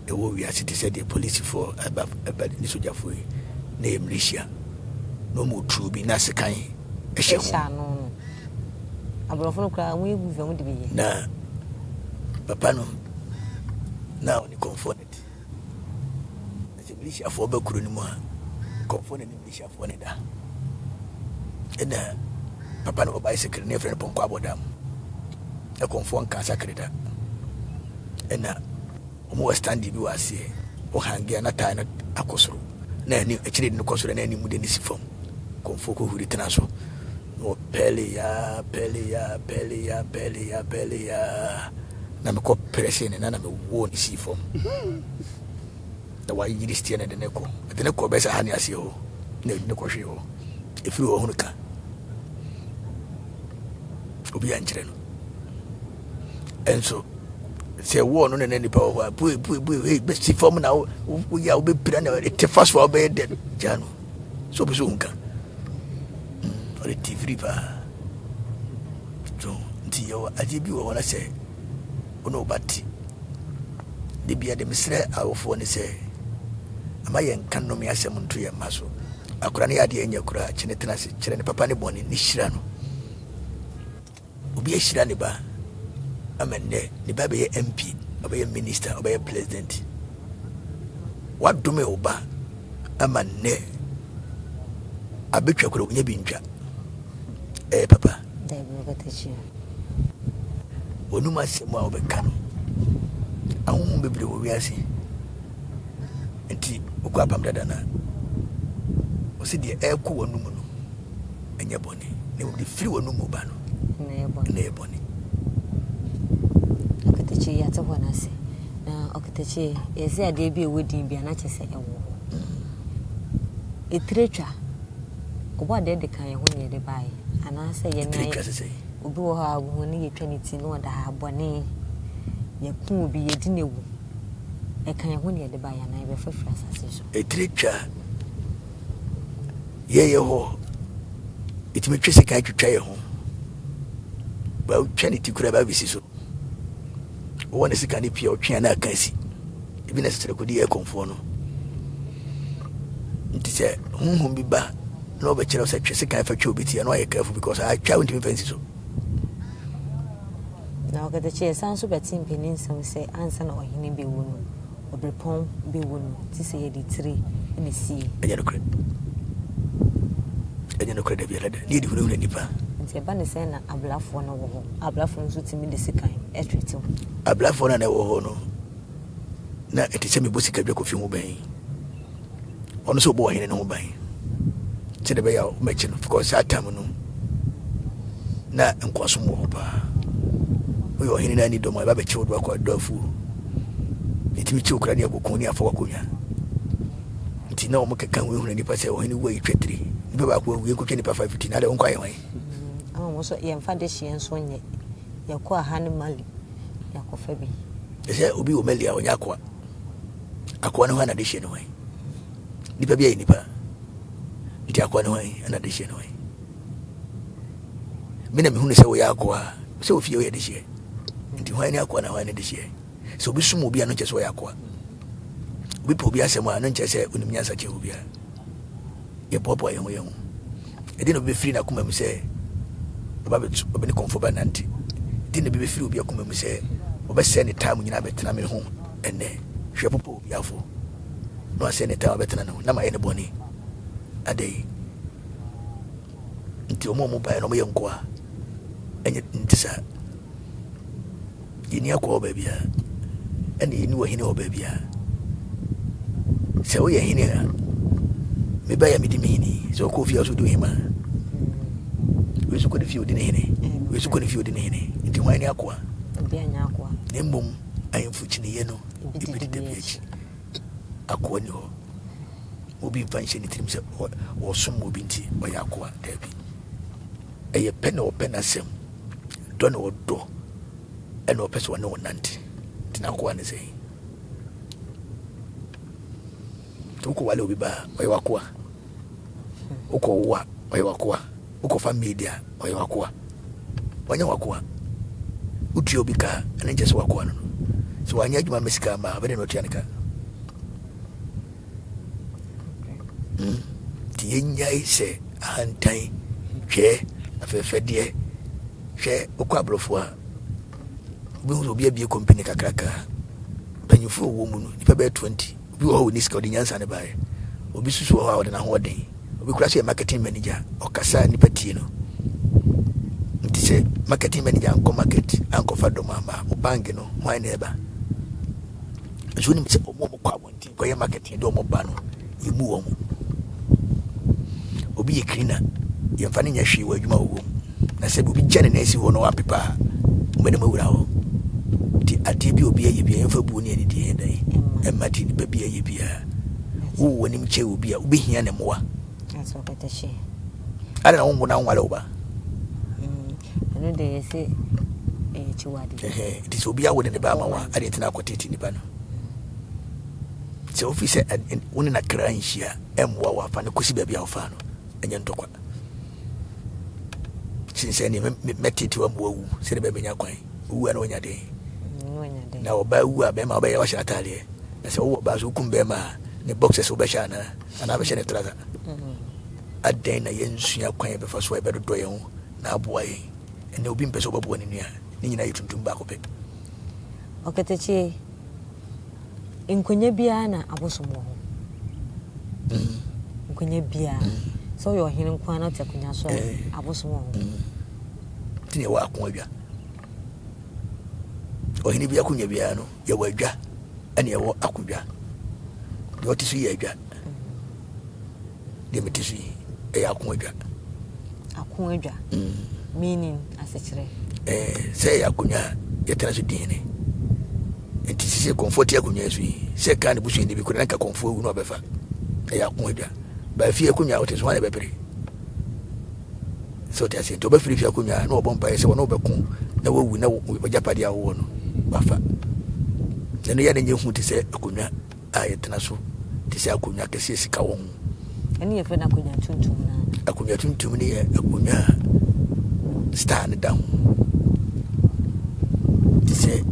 ɛwɔ wiase te sɛ deɛ polisifoɔ ɛba ɛba ne sogyafoɔ yi na ɛyɛ militia na wɔn tuo bi na sekan ɛhyɛ ho ano no aborɔfo no koraa wɔn yɛ gu fam de bi yɛ na papa no na ɔne kɔnfoɔ no te Na sɛ militiafoɔ ba kuro no mu a, nkurɔfoɔ na ne militiafoɔ no da. Ɛna papa no wɔ bicycle ne yɛfrɛ no pɔnkɔ abɔdam. Ɛkɔmfoɔ nka sakre da. Ɛna wɔn wɔ stand bi wɔ aseɛ. Wɔhange a na tae no akɔ soro. Na ani akyire de no kɔ soro na anim de no si fam. Kɔmfoɔ kɔhuri tena so. Na wɔpɛle ya pɛle ya pɛle ya pɛle ya pɛle ya. Na mekɔ prɛse ne na na mewɔ ne sii fam. Na wayiri steer na ɛde ne kɔ. Ɛde ne kɔ bɛyɛ sɛ ha ne aseɛ hɔ. Na ɛde ne kɔhwee hɔ. Ɛfiri hɔ hunu ka. Obi ankyerɛ no. Ɛnso sɛ wɔɔ no na na nipa wɔ hɔ a bue bue bue hey bɛsi fam na woyɛ a wobɛpira na ɛte fa so a wobɛyɛ dɛ gyaa no. Sɛ ɔpɛ sɛ ɔhu ka. Ɔde te firi paa. So nti yɛwɔ adeɛ bi wɔ hɔ na sɛ wo ne wo ba te. Da bia de mesrɛ awofoɔ ne sɛ ama yɛnka nnome asɛm nto yɛn mma so. Akora no yɛ adeɛ nyɛ koraa, kye ne tena ase, kyerɛ ne papa ne bɔne ne hyira no. Obi ahyira ne ba ama nnɛ ne ba bɛyɛ MP, ɔbɛyɛ minister, ɔbɛyɛ president. Wadome wo ba ama nnɛ abɛtwa koraa wonya bi ntwa. Ɛyɛ papa. Dabi ɔkatakyie. Wɔnum asɛm a wɔbɛka no. Ahonhom bebree wɔ wiase. Nti wokɔ apam dada no a, ɔsɛ deɛ ɛrekɔ wɔnum no ɛnyɛ bɔne. Na mmom deɛ firi wɔnum mu ba no na ɛyɛ bɔne. Ɔkatakyie yɛate hɔ no ase. Na ɔkatakyie yɛsɛ adeɛ bi a ɛwɔ din bi a na kyerɛ sɛ ɛwɔ hɔ. Etire twa. Ɔbɔ adeɛ de ka yɛn ho na yɛde baeɛ anaasɛ yɛn Etire twa sɛ sɛn? Obi wɔ hɔ a wohu no yɛtwa ne ti na ɔda ha bɔne, yɛko obi, yɛdi no awu. Ɛka yɛn ho na yɛde baeɛ anaa yɛbɛfa firi asase so? Etire twa yɛyɛ hɔ ɛtumi twe sekan twitwa yɛn ho. Wotwa ne ti koraa bɛabɛsi so. Wowɔ ne sekan no pii a ɔtwe a na aka asi. Ebi na ɛsɛ sɛ kɔdi yɛ kɔmfoɔ no. Nti sɛ honhom bi ba na ɔbɛkyerɛ wo sɛ twe sekan fa twa obi ti a na wayɛ careful because atwa wontumi fa nsi so. Na ɔkatakyie san nso bɛte mpanin nsɛm sɛ ansa na ɔhene bɛwu no, ɔberepɔn bɛwu no, ti sɛ yɛde tire na esie. Ɛnyɛ nokorɛ. Ɛnyɛ nokorɛ da biara da. Ne yɛde hunahuna nnipa. Nti ɛba ne sɛn na ablafoɔ no wɔ hɔ? Ablafoɔ no nso tumi de sekan twetew. Ablafoɔ no a na ɛwɔ hɔ no, na ɛte sɛ mebɔ sika dwa kofi ho ban. Ɔno nso ɔbɔ ɔhene no ho ban. Sɛdeɛ ɛbɛyɛ a wɔbɛkye no because saa time no na nkoasom wɔ hɔ paa. Woyɛ ɔhene no ani dɔm a ɛba bɛkye wo de wakɔ adɔ afuo. Ɛtumi kye wo kora ne akɔko ne afa wakonnwa. Nti na wɔn keka hunahuna nipa sɛ ɔhene wu a yɛtwa tiri. Nipa baako awu yɛnkɔtwa nipa 5 ti na adɛ wɔnkɔ ayɛ hwan? Ama wɔn nso yɛmfa dehyeɛ nso nyɛ. Yɛkɔ aha ne Mali yɛakɔfa bi. Ɛsɛ obi wɔ Mali a ɔnyɛ akoa. Akoa no hwan na dehyeɛ no hwan? Nipa bi ayɛ nipa. Nti akoa no hwan ɛna dehyeɛ no hwan? Me na mehunu sɛ woyɛ akoa sɛ ofie woyɛ dehyeɛ. Nti hwan ne akoa na hwan ne dehyeɛ? Sɛ obi som obi a no nkyɛ sɛ ɔyɛ akoa. Obi pɛ obi asɛm a no nkyɛ sɛ onim nyansa kyɛ obi a. Yɛboaboa yɛn ho yɛn ho. Ɛdeɛ na obi bɛfiri n'akoma mu sɛ ɔba bɛtu ɔbɛ ne kɔmfo bɛnante. Ɛdeɛ na obi bɛfiri obi akoma mu sɛ ɔbɛsɛe ne time nyinaa bɛtena me ho ɛnɛ. Hwɛ popo obi afo na wasɛe ne time abɛtena ne ho na mayɛ ne bɔne. Adɛn nti wɔn a wɔn baeɛ no wɔyɛ nkoa ɛnyɛ nte saa. Yɛnni akoa wɔ baabiara, ɛna yɛnni ɔhene wɔ baabiara. Sɛ woyɛ hene a, meba yɛ medi me hene. Sɛ ɔkɔ fie a so di ɔhema. Wei so kɔ ne fie odi ne hene. Wei so kɔ ne fie odi ne hene. Nti hwan ne akoa? Na mmom ahemfo kyiniyɛ no ebi deda bi akyi. Akoa ni hɔ. Obi mfa nhyɛ ne tirim sɛ ɔsom obi nti ɔyɛ akoa. Daabi. Ɛyɛ pɛ na ɔpɛ n'asɛm. Dɔ na ɔdɔ ɛna ɔpɛ sɛ ɔne wo nante nti n'akoa ne sɛn nti wokɔ wale obi ba a ɔyɛ w'akoa wokɔ wo a ɔyɛ w'akoa wokɔfa maid a ɔyɛ w'akoa ɔnyɛ w'akoa wotua obi ka ɛne nkyɛ sɛ w'akoa no no sɛ wanyɛ adwuma ma sika ama a bɛde na ɔtua ne ka Hmm. Nti yɛnyae sɛ ahantan, hwɛ afɛɛfɛdeɛ, hwɛ wokɔ aborɔfo a wobɛhu sɛ obi abie kɔmpani kakraka mpanyimfoɔ wɔ mu no nipa bɛyɛ 20 obi wɔ hɔ a ɔni sika ɔde nyansa ne baeɛ obi susu wɔ hɔ a ɔde n'ahoɔden obi kora so yɛ marketing manager ɔkasa nipa tie no nti sɛ marketing manager ankɔ market ankɔfa dɔm ama wo bank no hwan na ɛba nso wonim sɛ ɔmo ɔmo kɔ abɔnten kɔyɛ marketing de ɔmo ba no yɛmu wɔn obi yɛ cleaner yɛmfa no nyɛ hwee wɔ adwuma wɔwɔ mu na sɛ obi gya ne nan si hɔ na wapepa a wɔbɛde mu awura hɔ nti adeɛ bi obi ayɛ bia yɛmfa buo ne anidie yɛ dɛn ɛma ti nipa bi ayɛ biara wowɔ w'anim kyɛ obi a wobɛhia ne mmoa Adɛn na wonwo na wonware wo ba? Mm, ɛno deɛ yɛsɛ ɛyɛ akyiwade. Nti sɛ obi awo de ne ba ama wo a, adeɛ nti na akɔtete nipa no. Sɛ wofi sɛ wo ne nakra nhyia ɛmmoa wo afa no kɔsi baabi a wofaa no, ɛnyɛ ntɔkwa. Sen sɛ neɛ mɛtete wa mmoa wu sɛde bɛbɛnya kwan. Owu a na wanya den. Mm, na ɔbaa wu a bɛrima wobɛyɛ wahyɛ ataadeɛ. Na sɛ wowɔ baa so wokum bɛrima a ne boxers wobɛhyɛ anaa? Anaa bɛhyɛ ne trasa. Adɛn na yɛnsua kwan a yɛbɛfa so a yɛbɛdodɔ yɛn ho na aboa yɛn? Ɛnnɛ obi mpɛ sɛ ɔbɛboa ne nua. Ne nyinaa yɛ tuntum baako pɛ. Ɔkatakyie, nkonnwa biara na abosom wɔ ho. Mm. Nkonnwa biara. Mm. Sɛ ɔyɛ ɔhene nko ara na ɔte akonnwa so a, eh. abosom wɔ ho. Mm. Nti na yɛwɔ ako adwa. Ɔhene bi akonnwa biara no, yɛwɔ adwa ɛna yɛwɔ akodwa. Deɛ ɔte so yɛ adwa. Deɛ mete so yi ɛyɛ ako adwa. Ako adwa. Mm. Meaning asekyerɛ. Ɛɛ sɛ ɛyɛ akonnwa a yɛtena so di hene. Nti sisi kɔnfoɔ te akonnwa so yi sɛ kaa ne busuani bi kora na nka kɔnfoɔ awu na ɔbɛfa. Ɛyɛ ako adwa. Baafie akonnwa a wote so hwan na ɛbɛpere? Sɛ ɔte aseɛ nti ɔbɛfiri fie akonnwa na ɔbɔ mpaeɛ sɛ ɔne wobɛko na wawu na wagyapadeɛ a wowɔ no wafa. Ɛno yɛ ne nyɛ hu te sɛ akonnwa a yɛtena so te sɛ akonnwa kɛseɛ sika wɔ ho. Ɛne yɛfrɛ no akonnwa tuntum no. Akonnwa tuntum no yɛ akonnwa a star no da ho te sɛ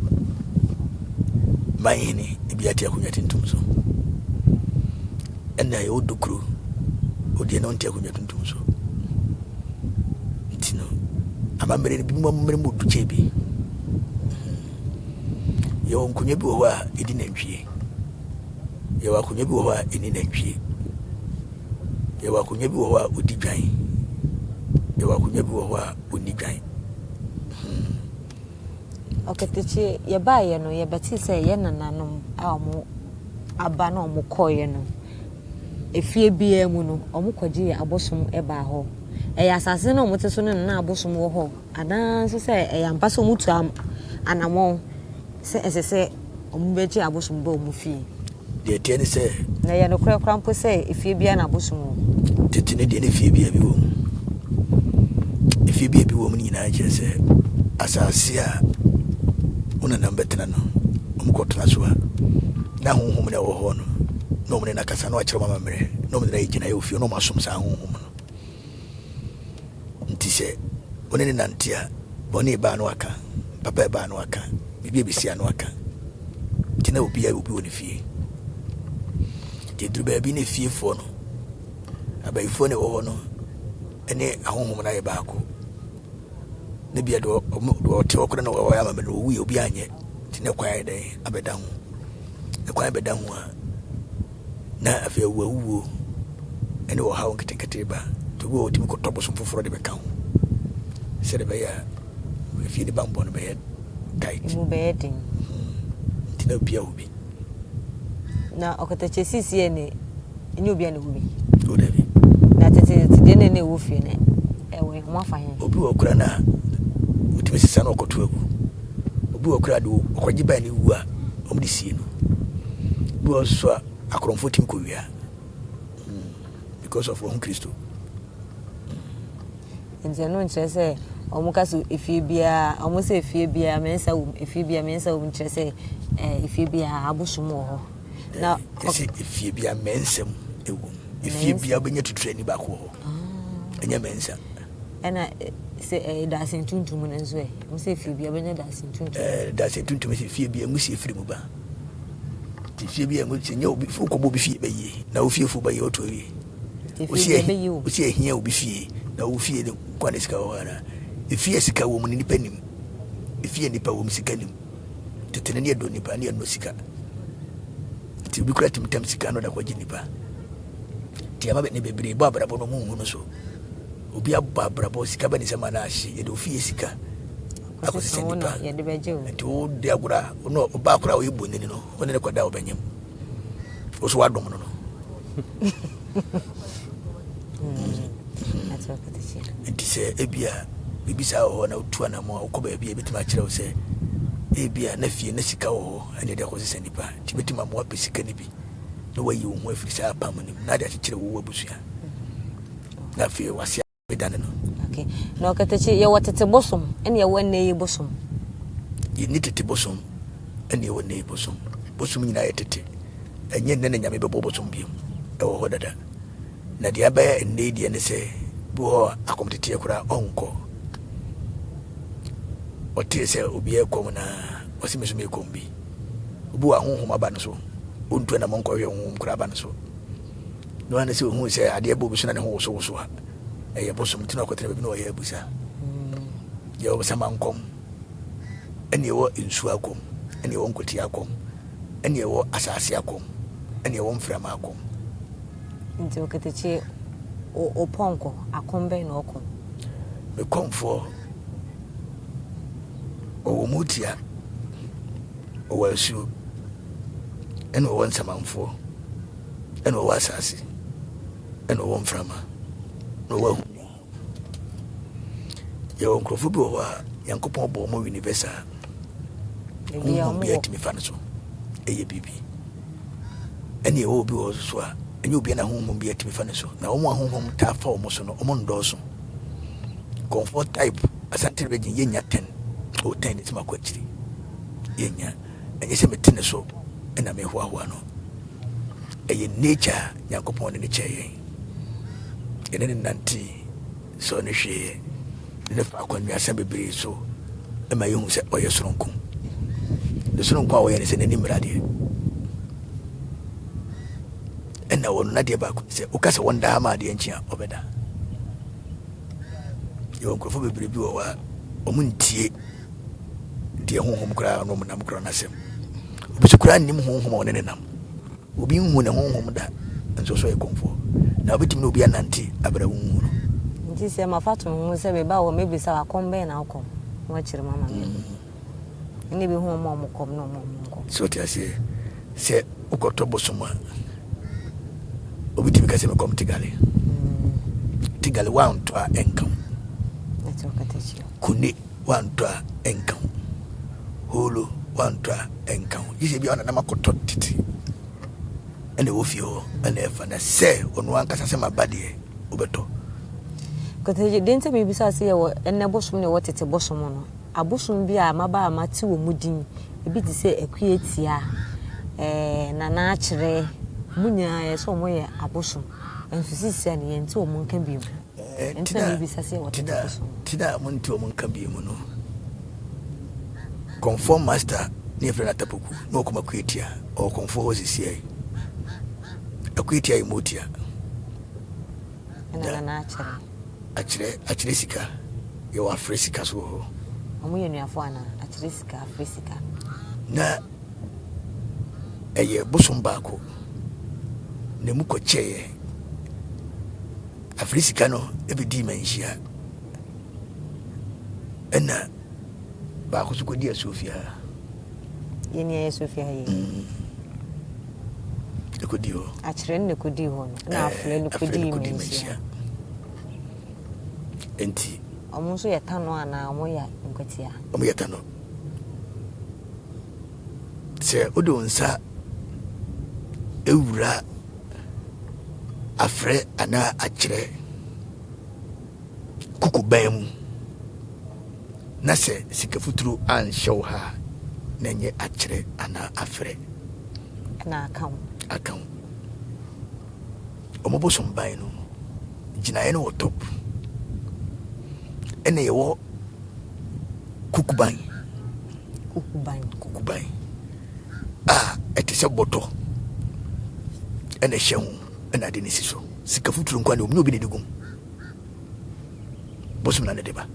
manhene ebi ate akonnwa tuntum so ɛna yɛwɔ dokuro odeɛ no nte akonnwa tuntum so nti no amammerɛ no bi mu amammerɛ mu du kyɛ bi Yɛwɔ nkonnwa bi wɔ hɔ a ɛdi nantwie. Yɛwɔ akonnwa bi wɔ hɔ a ɛni nantwie. Yɛwɔ akonnwa bi wɔ hɔ a ɔdi dwan. Yɛwɔ akonnwa bi wɔ hɔ a ɔnni dwan. Hmm. Ɔkɛtɛkye yɛbaeɛ no yɛbɛte sɛ yɛn nananom a wɔn aba na wɔn kɔeɛ no. Efie biara mu no, wɔkɔgyee abosom baa hɔ. Ɛyɛ asase no a wɔte so no na na abosom wɔ hɔ anaa nso sɛ ɛyɛ ampa sɛ wɔtu anammɔn sɛ ɛsɛ sɛ wɔbɛgye abosom ba wɔn fie? Deɛ ɛteɛ ne sɛ. Na ɛyɛ nokorɛ koraa mpo sɛ efie biara na abosom wɔ mu? Tete no deɛ na efie biara bi wɔ mu. Efie biara bi wɔ mu no nyinaa kyerɛ sɛ asase a wo nanam bɛtena no, wɔkɔtena so a, na honhom na ɛwɔ hɔ no, na wɔn ne no akasa na wɔakyerɛ wɔn amammerɛ, na wɔn de no ayɛ gyinaeɛ wɔ fie na wɔasom saa honhom no. Nti sɛ wo ne no nante a, bɔne ɛbaa no aka, papa ɛbaa no aka, biribi a ɛbɛsi ano aka. Nti na obiara obi wɔ ne fie. Nti ɛduru baabi ne fiefoɔ no, abayifoɔ na ɛwɔ hɔ no, ne ahonhom no ayɛ baako. Ne bia deɛ ɔte hɔ koraa na ɔyɛ ama no ɔwuiɛ obi anyɛ. Nti na kwan ayɛ dɛn abɛda ho. Ɛkwan bɛda ho a, na afei awuawuo ne ɔhaw nketenkete ba. Nti obi wɔ hɔ ɔtumi kɔtɔ bosom foforɔ de bɛka ho sɛdeɛ ɛbɛyɛ a efie ne bammɔ no bɛyɛ tight. Emu bɛyɛ den. Hmm. Nti na obia wɔ bi. Na ɔkatakyie sisi yɛ ne ɛnyɛ obia na ɛwɔ bi. O dabi. Na tete deɛ na ɛna ɛwɔ fie no ɛwɔ ho afa he. Obi wɔ kora na otumi sesa na ɔkɔto agu. Obi wɔ kora de ɔkɔgye baa ne wu a wɔn de sie no. Bi wɔ nso a akorɔmfoɔ tumi kɔwia hmm, because of wɔn Kristo. Nti ɛno nkyerɛ sɛ wɔn ka so efie biara wɔn sɛ efie biara mmiɛnsa wɔ mu efie biara mmiɛnsa wɔ mu nkyerɛ sɛ ɛɛ efie biara abosom wɔ hɔ. Na ɛsɛ efie biara mmiɛnsa mu ɛwɔ mu efie biara bɛnya tuturani baako wɔ hɔ ah. Ɛnyɛ mmiɛnsa. Ɛna sɛ ɛyɛ daase ntuntum no nso ɛ wɔn sɛ efie biara bɛnya daase ntuntum. Ɛɛ daase ntuntum sɛ efie biara nwusie firi mu ba. Nti fie bi a ɛmu sɛ nyɛ obi wokɔbɔ obi fie bɛyie na wo fiefo bɛyɛ ɔto awie. Wosi ahia obi fie na wo fie no nkwa ne sika wɔ hɔ anaa? Efie a sika wɔ mu no nipa nim. Efie a nipa wɔ mu sika nim. Tete no ne ɛdɔ nipa ne ɛnɔ sika. Nti obi kura tumi tam sika no da kɔgye nipa. Nti ama ne bebree bɔ abrabɔ no mu nhu no so. Obi abɔ abrabɔ sika bɛ ne nsam anaa ahye yɛde ofie sika akɔsesa nipa nti wode agorɔ a ɔno ɔbaa koraa a ɔyɛ bonini no wo ne ne kɔda a ɔbɛnyem wo so woadom no no nti sɛ ebia biribi saa wɔ hɔ na wotu anamo a wokɔ baabi a ebɛtumi akyerɛ wo sɛ ebia na fie na sika wɔ hɔ ɛne ɛde akɔsesa nipa nti bɛtumi ama woapɛ sika no bi na wayi wo ho afiri saa apam no mu na ade akyekyere wo abusua na afei wase abɛdane no. Okay. Na ɔkɛtɛkyi yɛwɔ tete bosom ɛne yɛwɔ ɛnɛ yi bosom. Yɛnni tete bosom ɛne yɛwɔ ɛnɛ yi bosom. Bosom nyinaa yɛ tete. Ɛnyɛ nnɛ na Nyame bɛbɔ bosom biom. Ɛwɔ hɔ dada. Na deɛ abɛyɛ ɛnɛ yi deɛ ne sɛ bi wɔ hɔ a akɔmteteɛ koraa ɔnkɔ. Ɔtee sɛ obi ɛkɔm na ɔse me so mekɔm bi. Obi wɔ ahonhom aba no so. Ɔntu anamɔ nkɔhwɛ honhom koraa aba no so. No ara ne sɛ ohuu sɛ adeɛ bɔ obi so na ne ho wosowoso a, ɛyɛ bosom nti na ɔkɔtena baabi na ɔyɛ abusa. Yɛwɔ samankɔm, ɛne ɛwɔ nsuo akɔm, ɛne ɛwɔ nkotia akɔm, ɛne ɛwɔ asase akɔm, ɛne ɛwɔ mframa akɔm. Nti Oketekye, wo pɔnkɔ, akɔm bɛn na ɔkɔm? Me kɔmfoɔ, ɔwɔ mutia, ɔwɔ asuo, ɛne ɔwɔ nsamanfoɔ. ɛna ɔwɔ asase, ɛna ɔwɔ mframa, na ɔwɔ ahum. Yɛwɔ nkurɔfoɔ bi wɔ hɔ a Nyankopɔn bɔ wɔn universal. Honhom bi atumi fa no so ɛyɛ biribi. Ɛna ɛwɔ obi wɔ hɔ so a ɛnyɛ obi na honhom bi atumi fa no so. Na wɔn a honhom taa fa wɔn so no, wɔn ndɔɔso. Nkɔmfoɔ type Asante region yɛnya 10 o 10 ne sɛ makɔ akyiri yɛnya ɛnyɛ sɛ mete ne so ɛna mehoahoa no Ɛyɛ nature a Nyankopɔn de no kyɛɛ yɛn. Yɛne no nantee, sɔɔ no hwɛeɛ, ne no fa akwannuasa bebree so ma yɛhu sɛ ɔyɛ soronko. Ne soronko a ɔyɛ ne sɛ n'ani mmra deɛ. Ɛna ɔno n'adeɛ baako sɛ woka sɛ wɔnda ama adeɛ nkye a ɔbɛda. Yɛwɔ nkurɔfoɔ bebree bi wɔ hɔ a wɔn ntie deɛ honhom koraa ɔno nam koraa n'asɛm. Obi so koraa nnim honhom a ɔne ne nam. Obi nhu ne honhom da nso so yɛ kɔmfoɔ. Na wobɛtumi ne obi anante abrɛ wo nhu no. Nti sɛ mafa to me ho sɛ meba hɔ mɛbisa wo akɔm bɛn na wokɔm na wakyerɛ mu ama me. Ɛna ɛbɛhu wɔn a wɔkɔm ne wɔn a wɔnkɔm. So ɔte aseɛ sɛ wokɔtɔ bosom a. Obi tumi ka sɛ mekɔm Tigale. Tigale woantɔ a ɛnka ho. Kune woantɔ a ɛnka ho. Holo woantɔ a ɛnka ho. Gye sɛ bi a ɔnanam akɔtɔ tete ɛna ɛwɔ fie hɔ ɛna ɛfa na sɛ ɔno ankasa sɛ maba deɛ wobɛtɔ. Kɔtɛgye deɛ nti mebisa sɛ yɛwɔ ɛnɛ bosom ne ɛwɔ tete bosom no abosom bi a maba a mate wɔ mu din ebi te sɛ Akua Tia, ɛɛ Nana Akyerɛ, mu nyinaa yɛ sɛ wɔn yɛ abosom. Nso sisi a no yɛnte wɔn nka bio. Nti na mebisa sɛ yɛwɔ tete bosom. Tina a monte wɔn nka bio mu no, Kɔmfoɔ Master ne yɛfrɛ no Atapoku na ɔkɔm Akua Tia, ɔwɔ Kɔmfoɔ hɔ sisi yi. Akua Tia yɛ Motia. Ɛna Nana Akyerɛ. Akyerɛ akyerɛ sika yɛwɔ afrɛ sika so wɔ hɔ. Ɔmo yɛ nuafo anaa? Akyerɛ sika afrɛ sika. Na ɛyɛ bosom baako na emu kɔkyɛeɛ. Afrɛ sika no bɛdii manhyia ɛna baako so kɔdi asuofia. Yɛn ni ɛyɛ Sofia yɛ. Ɛkɔdi hɔ. Akyerɛ no na ɛkɔdii hɔ no na afrɛ no kɔdii manhyia. Nti. Ɔmo nso yɛ tano anaa ɔmo yɛ nkwatia? Ɔmo yɛ tano. Sɛ wode wo nsa ewura afrɛ anaa akyerɛ kuku ban mu na sɛ sika futuro anhyɛ wo ha a, na ɛnyɛ akyerɛ anaa afrɛ. Ɛna aka wo. Aka wo. Ɔmo bosom ban no gyinaeɛ no wɔ top. Ɛna yɛwɔ kukuban. Kukuban. Kukuban a ɛte sɛ bɔtɔ ɛna ɛhyɛ ho ɛna ade no si so. Sika futuro nkoa na ɛwɔ mu, nyɛ obi na ɛde gum. Bosom na ne de ba.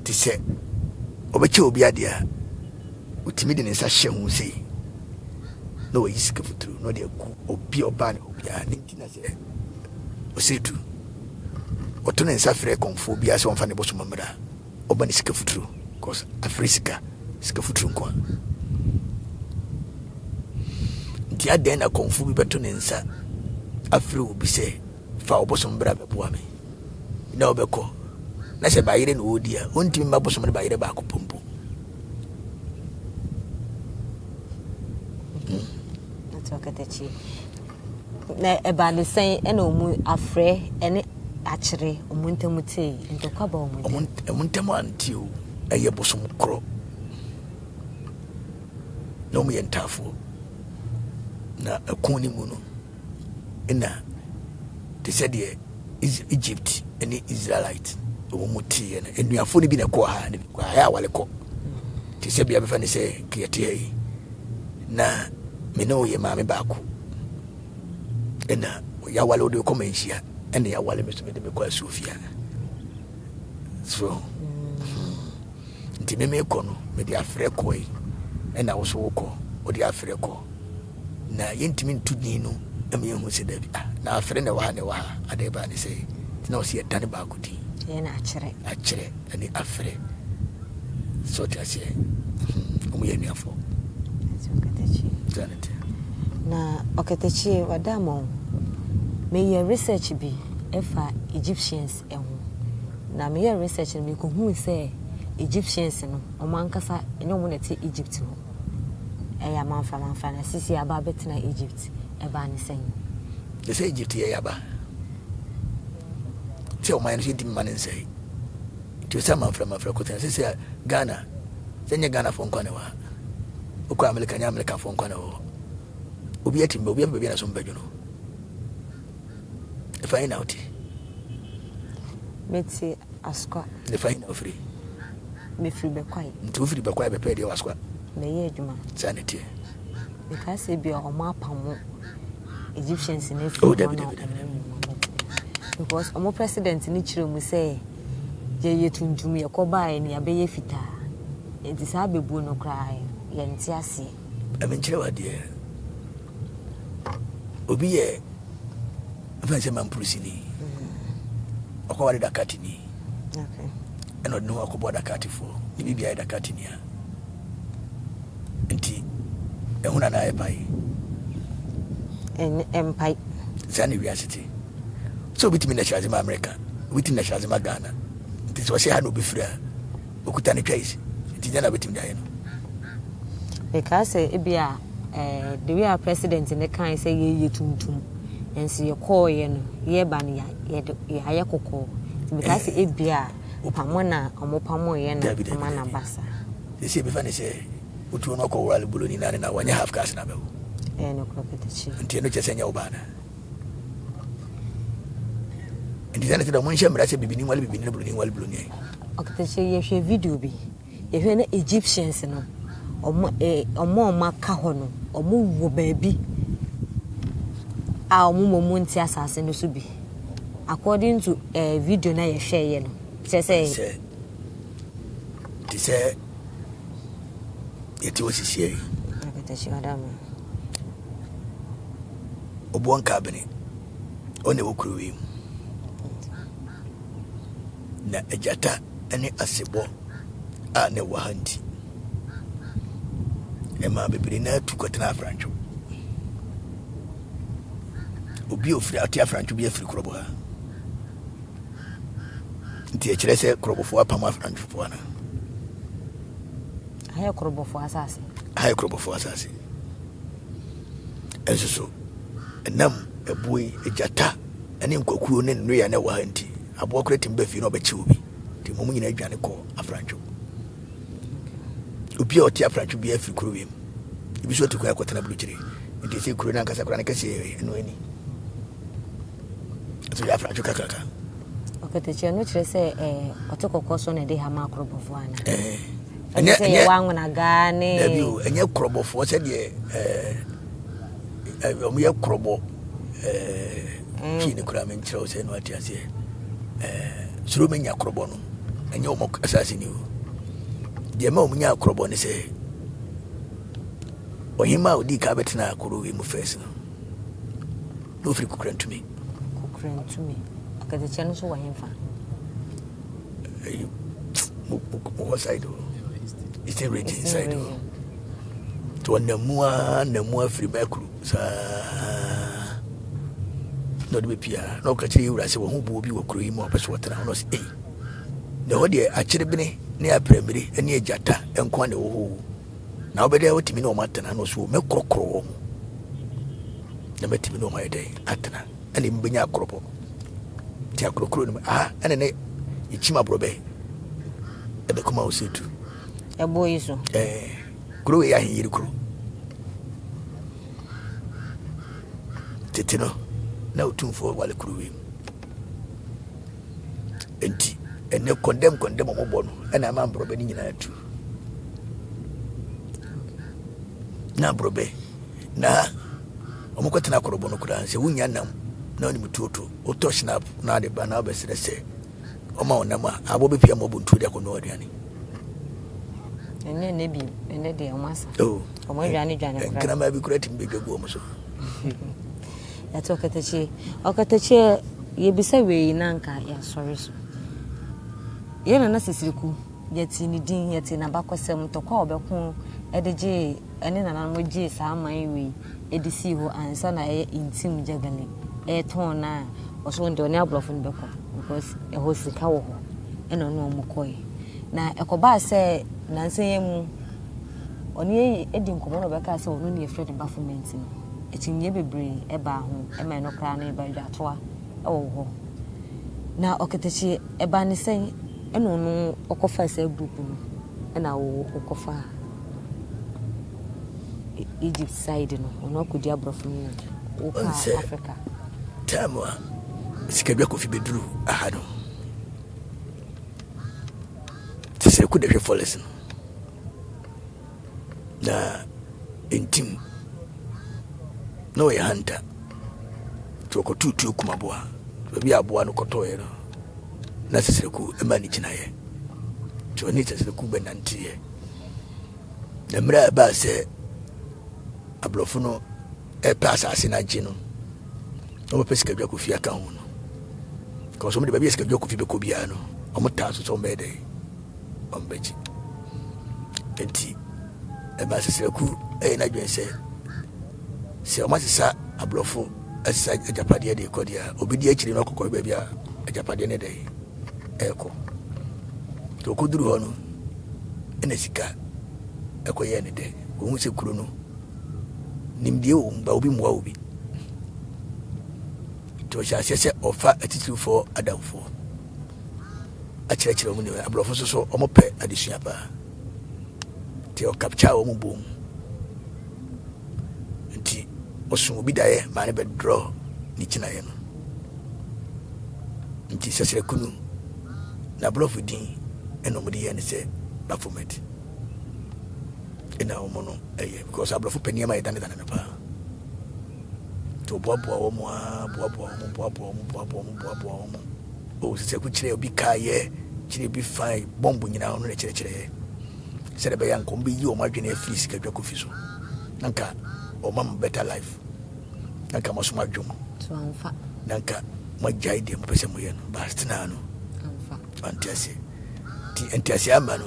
Te sɛ ɔbɛkyɛ obi adeɛ a, ɔtumi de ne nsa hyɛ ho sei na wayi sika futuro na ɔde agu obi a ɔbaa ne hɔ biara ne nti na sɛ ɔsɛ tu ɔto ne nsa frɛ kɔnfoɔ biara sɛ ɔmfa ne bosom mmra ɔba ne sika futuro cause afrɛ sika sika futuro nko a nti adɛn na kɔnfoɔ bi bɛto ne nsa afrɛ obi sɛ fa ɔbosom bra bɛboa me na ɔbɛkɔ na sɛ bayerɛ na ɔredi a ɔntumi mma bosom no bayerɛ baako pɛ mpo. Na ɛbaa ne sɛn ɛna ɔmu afrɛ ɛne akyere ɔmu ntam tee ntɔkwa ba ɔmu ntam. Ɔmu ntam ante o, ɛyɛ bosom korɔ na ɔmu yɛ ntaafoɔ na ɛko ne mu no na te sɛ deɛ Egypt ne Israelite wɔn mu teeɛ no, anuafoɔ no bi na ɛkɔɔ ha na bi kɔ ha, ɛyɛ awale kɔ te sɛ bia bɛfa ne sɛ kɛyɛte ha yi na me ne wo yɛ maame baako ɛna yɛawale wode kɔ manhyia ɛna yɛawale me so mede mekɔ asuofia so hmm. nti me mekɔ no mede afrɛ kɔe ɛna wo so wokɔ wode afrɛ kɔ Na yɛntumi nto din no ma yɛnhu sɛ dabi, ah, na afere na ɛwɔ ha na ɛwɔ ha, adeɛ baa ne sɛ, nti na ɔsɛ yɛdane baako din. Ɛyɛ na akyerɛ. Akyerɛ ɛne afere. Sɛ ɔte aseɛ, hmm, wɔn yɛ anuafoɔ. Saa ne teɛ. Na ɔkatakyie wada ama wo. Meyɛ research bi ɛfa Egyptians ɛho. Na meyɛ research no mekɔhuu sɛ Egyptians no wɔn ankasa ɛnyɛ wɔn na ɛte Egypt hɔ. Ɛyɛ amanfra amanfra na sisi aba abɛtena Egypt. Ɛbaa ne sɛn? Te sɛ Egypt yɛ yaba. Sɛ ɔman no sɛ yɛntumi ma no nsɛe. Nti sɛ amanfra amanfra kɔtena sɛ sɛ Ghana sɛ nyɛ Ghanafoɔ nkwa na ɛwɔ ha. Wokɔ Amerika nyɛ Amerikafoɔ nkwa na ɛwɔ hɔ. Obi atumi ba obi apɛ baabi a na so mbɛdwo no. Ɛfa yi na wote? Mete Asukwa. Ɛfa yi na wofiri? Mefiri Bɛkwae. Nti wofiri Bɛkwae bɛpɛɛ deɛ wɔ Asukwa? Mɛyɛ adwuma. Saa na ɛteɛ. Mekaa sɛ bi a ɔmo apamo Egyptians no afiri Oh, hɔ dabi, na dabi, dabi, dabi. ɔmo because ɔmo president no kyerɛ mu sɛ yɛyɛ tuntum yɛkɔ baeɛ no yɛabɛyɛ fitaa nti saa bɛbuo no koraa yɛnte aseɛ. Ɛmenkyerɛ wo adeɛ. Obi yɛ ɛfɛn sɛ mampurusini. Ɔkɔware Dakatini. Ɛna ɔde ne ho akɔbɔ Dakatifoɔ. Ne biribi ayɛ Dakatini a. Nti ɛho na na ayɛ pae. Ɛmpae. Saa na wiase te. Sɛ obi tumi nationalize ma America, obi tumi nationalize ma Ghana. Nti sɛ ɔhyɛ ha na obi firi a, okuta ne choice. Nti nyɛ na obetumi de ayɛ no. Mekaa sɛ ebi a eh, the way a president ne kae sɛ yɛyɛ tuntum, nso yɛkɔɔyɛ no, yɛba no yɛde yɛayɛ kɔkɔɔ. Nti mekaa sɛ ebi a pamo na ɔmo pamoeɛ na ama no aba saa. Sɛsɛ ebi fa ne sɛ wotuo no ɔkɔ wurale boloni na ne na wanyɛ half caste na bɛwo. Ɛyɛ nokorɛ Katakyie. Nti ɛno kyerɛ sɛ ɛnyɛ wo ba anaa? Nti sɛ ne sɛ dɛ ɔmo nhyɛ mmara sɛ bibini nwale bibini na buloni nwale buloni. Ɔkatakyie yɛhwɛ video bi yɛhwɛ na Egyptians no ɔmo eh, ɔmo a ɔmo aka hɔ no ɔmo wɔ baabi a ɔmo mmom nte asase no so bi according to eh, video na yɛhwɛeɛ no kyerɛ sɛ sɛ te sɛ yɛte hɔ sisiɛ yi. Ɔboɔ nkaabene ɔna ɛwɔ kuro wei mu na agyata ne asebɔ a na ɛwɔ ha nti ɛma bebree na atu kɔtena afrantwo. Obi a ofiri ate afrantwo bi afiri korɔbɔ ha nti ɛkyerɛ sɛ korɔbɔfoɔ apam afrantwofoɔ ana? Aha yɛ korɔbɔfoɔ asase. Aha yɛ korɔbɔfoɔ asase. Nso so, ɛnam ɛboɔ yi, agyata ne nkwakuo ne nnoe a na ɛwɔ ha nti, aboa koraa tumi ba fie na ɔbɛkye obi. Nti wɔn nyinaa dwane kɔ afrantwo. Obi a ɔte afrantwo biara firi kuro wiem. Ebi nso atu kwan akɔtena burukyire. Nti sɛ kuro no ankasa koraa no kɛseɛ ɛno ani. Nso yɛ afrantwo kakraka. Ɔkatakyie no kyerɛ sɛ ɛɛ ɔte kɔkɔɔ so na ɛde hama akorɔbɔfoɔ ana? Ɛɛ. Ɛnyɛ sɛ yɛwɔ anwonagaa ne. Dabi o, ɛnyɛ korɔbɔfoɔ sɛdeɛ ɛɛ wɔn yɛ korɔbɔ ɛɛ twi ne koraa menkyerɛ wo sɛ no ate aseɛ ɛɛ soro menya korɔbɔ no ɛnyɛ wɔn asase ni o. Deɛ ma wɔn nya korɔbɔ ne sɛ ɔhemmaa a ɔdii kan bɛtena kuro wei mu fɛs no. Na ofiri Kukurantumi. Kukurantumi. Akatakyia no nso wɔ hefa? Ɛyi mo mo hɔ side o. Eastern region side o. Nti ɔnam mu ara nam mu afiri Mɛkuru saa na ɔde bɛpia na ɔka kyerɛ yɛwura sɛ wɔho buo bi wɔ kuro yi mu a ɔpɛ so ɔtena hɔ na ɔsɛ ei na ɛhɔ deɛ akyerebene ne aprɛmire ne agyata nko a na ɛwɔ hɔ o Na wobɛdɛ watumi ne wɔn atena na ɔso mɛkorɔkorɔ wɔn na mɛtumi ne wɔn ayɛ dɛn atena ɛna emu bɛnya akorɔbɔ nti akorɔkorɔ no mu aha ɛna ne yɛkyim aborɔbɛ ɛbɛ kɔma wo sɛ tu ɛboɔ yi so ɛɛ kuro wei yɛ ahenyere kuro tete no na otumfoɔ wale kuro wei mu nti ɛnɛ kɔndɛm kɔndɛm ɔmobɔ no ɛna ama aborɔbɛ no nyinaa tu na aborɔbɛ na wɔkɔtena akɔrɔbɔ no koraa sɛ wonya nam na wonim tuoto wotɔ snap na ade ba na wobɛsrɛ sɛ ɔma wo nam a aboɔ bɛpia ma ɔbɔ ntuo de akɔnoa aduane. Ɛnyɛ ɛnɛ bi ɛnɛ deɛ ɔmo asa. Oh. Ɔmo aduane dwane koraa. Nkraman bi koraa tumi bɛdwa gu ɔmo so. Yɛte ɔkatakyie. Ɔkatakyie yɛbisa wei na nka yɛasɔre so. Yɛn nana Sisiriku. Yɛtee ne din, yɛtee n'abakɔsɛm, ntɔkwa a ɔbɛko de gyee ɛne nananom gyee saa man wei de sii hɔ ansa na ɛyɛ Ntim Jagali ɛretɔn no a ɔso ɔno deɛ ɔne aborɔfo no bɛkɔ because ɛhɔ sika wɔ hɔ ɛna ɔne wɔn kɔe. Na ɛkɔbaa sɛ nansa yi mu ɔne yɛn adi nkɔmmɔ na ɔbɛkaa sɛ ɔno ne yɛfrɛ no Baphomet no. Akyinnyeɛ bebree ɛbaa ho ɛma ɛno koraa no ɛbaa dwatoa ɛwɔ hɔ. Na ɔkatakyie ɛbaa ne sɛn ɛna ɔno ɔkɔfaa saa group no ɛna ɔkɔfaa Egypt side no ɔno akɔdi aborɔfo no na wokaa Africa. Time a Sikadwa Kofi bɛduru aha no te sɛ Kudahwɛ forest no na ntim na ɔyɛ hunter nti ɔkɔtoo tuo kum aboa baabi a aboa no kɔtɔeɛ no na sɛsɛku ma ne gyinaeɛ nti ɔne sɛsɛku bɛnanteeɛ na mmerɛ a ɛbaa sɛ aborɔfo no ɛpɛ asase no agye no na wɔpɛ sikadwa kofi aka ho no kɔsɛ wɔde baabi a sikadwa kofi bɛkɔ biara no wɔn taa so sɛ wɔn bɛyɛ dɛ wɔn bɛgye nti ɛbaa sɛsɛku ɛyɛ n'adwene sɛ sɛ wɔn asesa Aborɔfo asesa agyapadeɛ de rekɔ deɛ a, obi di akyire no akɔkɔ baabi a agyapadeɛ no dɛn ɛrekɔ. Nti ɔkɔduru hɔ no, ɛna sika ɛkɔyɛɛ ne dɛ. Ɔhu sɛ kuro no, nimdeɛ wɔ mu, ba obi mmoa obi. Nti ɔhyɛ aseɛ sɛ ɔfa atitirifoɔ adamfoɔ akyerɛkyerɛ wɔn nneɛma. Aborɔfo nso so wɔpɛ adesua paa. Nti ɔkapkyaa wɔn bom. Nti ɔso obi daeɛ maa no bɛdrɔ ne gyinaeɛ no. Nti sɛsrɛku no, n'aborɔfo din ɛna wɔde yɛɛ no sɛ Baphomet. Ɛna wɔn no ɛyɛ because aborɔfo pɛ nneɛma a yɛdanedane no paa. Nti ɔboaboa wɔn a boaboa wɔn boaboa wɔn boaboa wɔn boaboa wɔn. O sɛsrɛku kyerɛ obi kaayɛ kyerɛ obi fine bɔmbo nyinaa ɔno na ɛkyerɛkyerɛɛ sɛdeɛ ɛbɛyɛ anka wɔn bɛyi wɔn adwene afiri sikadwa kofi so na nka wɔn ama better life na nka mo asom adwom na nka mo agyae deɛ mopɛ sɛ moyɛ no baasitenaa no ɔnte aseɛ nti nteaseɛ ama no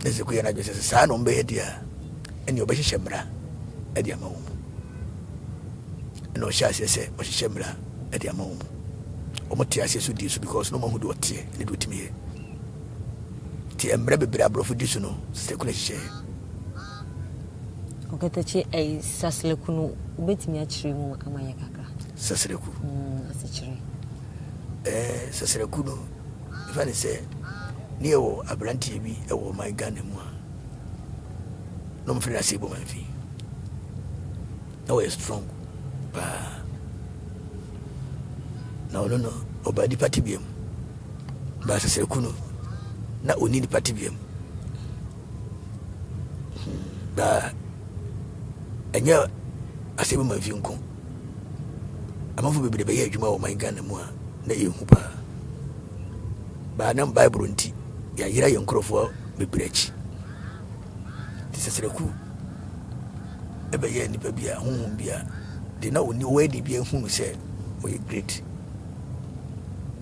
na sɛ kɔyɛ no adwene sɛ saa na ɔmbɛyɛ deɛ a ɛne ɔbɛhyehyɛ mmara de ama wɔn mu ɛna ɔhyɛ aseɛ sɛ ɔhyehyɛ mmara de ama wɔn mu wɔn te aseɛ so di so because na wɔn ahu deɛ ɔteɛ ne deɛ ɔtumi yɛ nti mmerɛ bebree aborɔfo di so no sɛ kuna hyehyɛ. Ɔkatakyie ɛyi sasleku no wobɛtumi akyerɛ mu ama yɛ kakra? Sasleku. Asekyerɛ. Ɛɛ sasleku no ɛfa ne sɛ ne yɛwɔ aberanteɛ bi ɛwɔ ɔman Ghana mu a na ɔmfrɛ no Asebo Mamfi. Na ɔyɛ strong paa. Na ɔno no ɔbaa nipa tebea mu. Baa sɛsɛku no na ɔni nipa tebea mu. Baa ɛnyɛ asɛm ma mfi nko. Amanfo bebree bɛyɛ adwuma wɔ ɔman Ghana mu a na ɛyɛ hu paa. Baa nam Bible nti yɛayera yɛn nkurɔfoɔ bebree akyi. Te sɛsrɛku bɛyɛɛ nipa bi a honhom bi a de na ɔni ɔwɔ adi bi ahunu sɛ ɔyɛ great.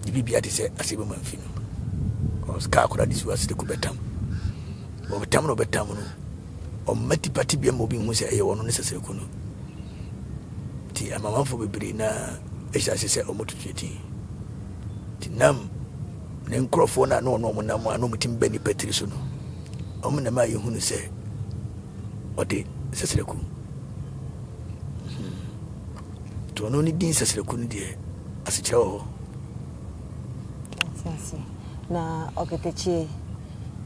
Ne biribi ate sɛ asɛ bɛma mfi no. Cause kaa koraa de si hɔ asrɛku bɛtam. Ɔbɛtam na ɔbɛtam no ɔmma tipa tibia ma obi hu sɛ ɛyɛ ɔno ne sɛsrɛku no. Nti amamanfoɔ bebree na ɛhyɛ ase sɛ ɔmo tutu ti. Nti nam ne nkurɔfoɔ no a na ɔno ɔmo nam a na ɔmo tumi bɛ nipa tiri so no ɔmo nam a yɛhunu sɛ ɔde sɛsrɛku nti ɔno ne din sɛsrɛku no deɛ asekyerɛ wɔ hɔ. Na ɔkatakyie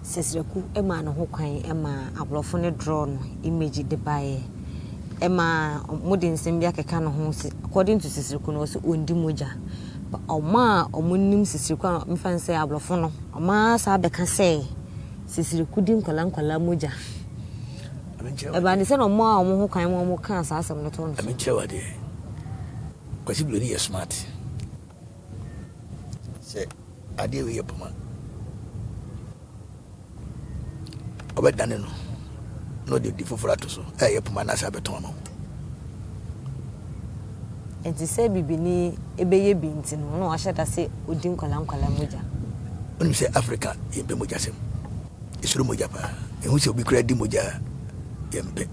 sɛsrɛku maa ne ho kwan ma aborɔfo no draw no image de baeɛ ɛma wɔde nsɛm bi akeka ne ho. According to sɛsrɛku no, ɔsɛ ɔndi mogya. Ɔmo a ɔmo nim sɛsrɛku a mefa no sɛ aborɔfo no ɔmo asa abɛka sɛ sɛsrɛku di nkwalaa nkwalaa mogya. Ɛbaa ne sɛ na ɔmo a ɔmo ho kwan ma ɔmo kaa saa asɛm no to no so. Amenkyerɛ wa deɛ Kwasi Buroni yɛ smart sɛ adeɛ wei yɛ poma ɔbɛdane no na ɔde di foforɔ ato so ɛyɛ poma na asa abɛtɔn ama wo. Nti sɛ bibini ɛbɛyɛ bi nti no na wahyɛ da sɛ ɔdi nkwalaa nkwalaa mogya. Wonim sɛ Africa yɛmpɛ mogya sɛm, ɛsuro mogya paa. Ɛhu sɛ obi kura di mogya a yɛmpɛ.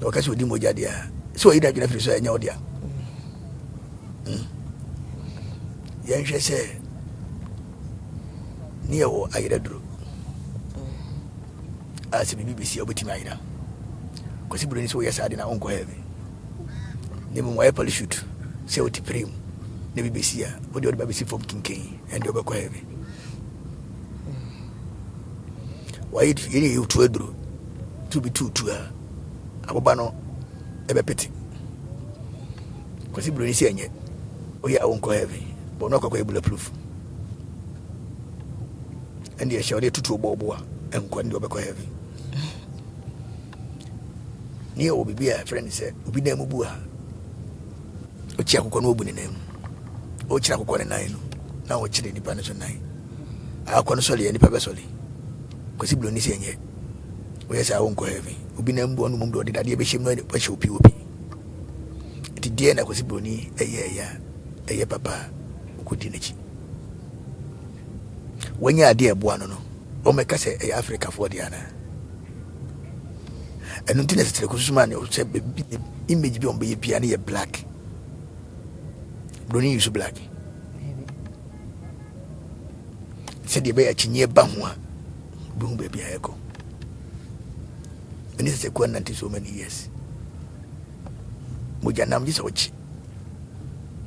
Na wɔka sɛ ɔdi mogya deɛ a sɛ ɔyi n'adwene afiri so a ɛnyɛ wo dea. Yɛnhwɛ sɛ ne yɛwɔ ayerɛ duro a sɛ biribi bɛsi a wobɛtumi ayera. Kwasi Buroni sɛ woyɛ saa de na wonkɔ heaven. Na mmom wɔayɛ parachute sɛ wote pere mu na bi bɛsi a wode wode ba bɛsi fam kinkan ɛnde wobɛkɔ heaven. Wɔayɛ yɛne yɛ tu aduro tu bi tuutu a aboba no ɛbɛpete. Kwasi Buroni sɛ ɛnyɛ woyɛ a wonkɔ heaven bɔ no akɔkɔ yɛ bulletproof ɛnde ɛhyɛ wode tutuo bɔ ɔbo a ɛnkɔ ɛnde wobɛkɔ heaven. Ne yɛwɔ biribi a ɛfrɛ no sɛ obi nan mu bu a ɔkyi akokɔ no ɔbu ne nan mu ɔkyerɛ akokɔ ne nan no na ɔkyerɛ nipa no so nan akokɔ no sɔle yɛ nipa bɛsɔle. Kwasi Buroni sɛ ɛnyɛ woyɛ saa wonkɔ heaven. Obi nan bu ɔno mum de ɔde dadeɛ bɛhyɛ mu na wahyɛ opi opi. Nti deɛ na Kwasi Buroni ɛyɛ ɛyɛ a ɛyɛ papa a wokɔdi n'akyi wanya adeɛ ɛboa no no ɔmɛka sɛ ɛyɛ Afrikafoɔ deɛ anaa. Ɛno nti na sɛsrɛku so ma ne sɛ baabi Image bi a wɔbɛyɛ biara no yɛ black. Broni use black. Sɛdeɛ ɛbɛyɛ akyinnyeɛ ba ho a, wobɛhu baabi a ɛkɔ. Ɛne sɛ sɛ kua nante so many years. Mogya nam gye sɛ ɔkye.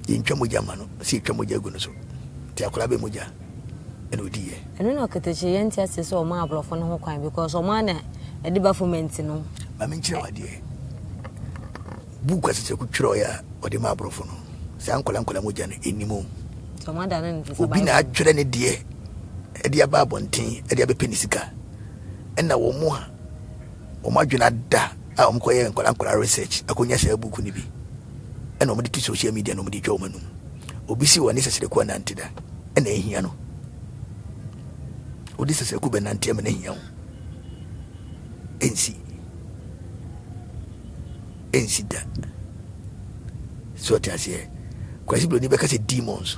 Yɛntwa mogya ma no, sɛ yɛtwa mogya gu no so. Nti akwadaa bɛ mogya ɛna ɔdiiɛ. Ɛno na ɔkatakyie yɛnte aseɛ sɛ ɔma aborɔfo no ho kwan because ɔmo ana ɛde baphomet no. Ma menkyerɛ wo adeɛ. Buuku a Sesɛku twerɛeɛ a ɔde ma aborɔfo no, saa nkwadaa nkwadaa mogya no ɛnni mu. Obi na atwerɛ ne deɛ ɛde aba abɔnten ɛde abɛpɛ ne sika. Ɛna wɔn a wɔn adwene ada a wɔn kɔyɛ nkwadaa nkwadaa research akɔnya saa buuku no bi ɛna wɔn de to social media na wɔn de twa wɔn anum. Obi si wɔn ne Sesɛku anante da ɛna ehia no. Wode Sesɛku bɛnante ama no ahia wo. Ɛnsi. Ɛnsi da. So ɔte aseɛ? Kwasi Broni bɛka sɛ demons.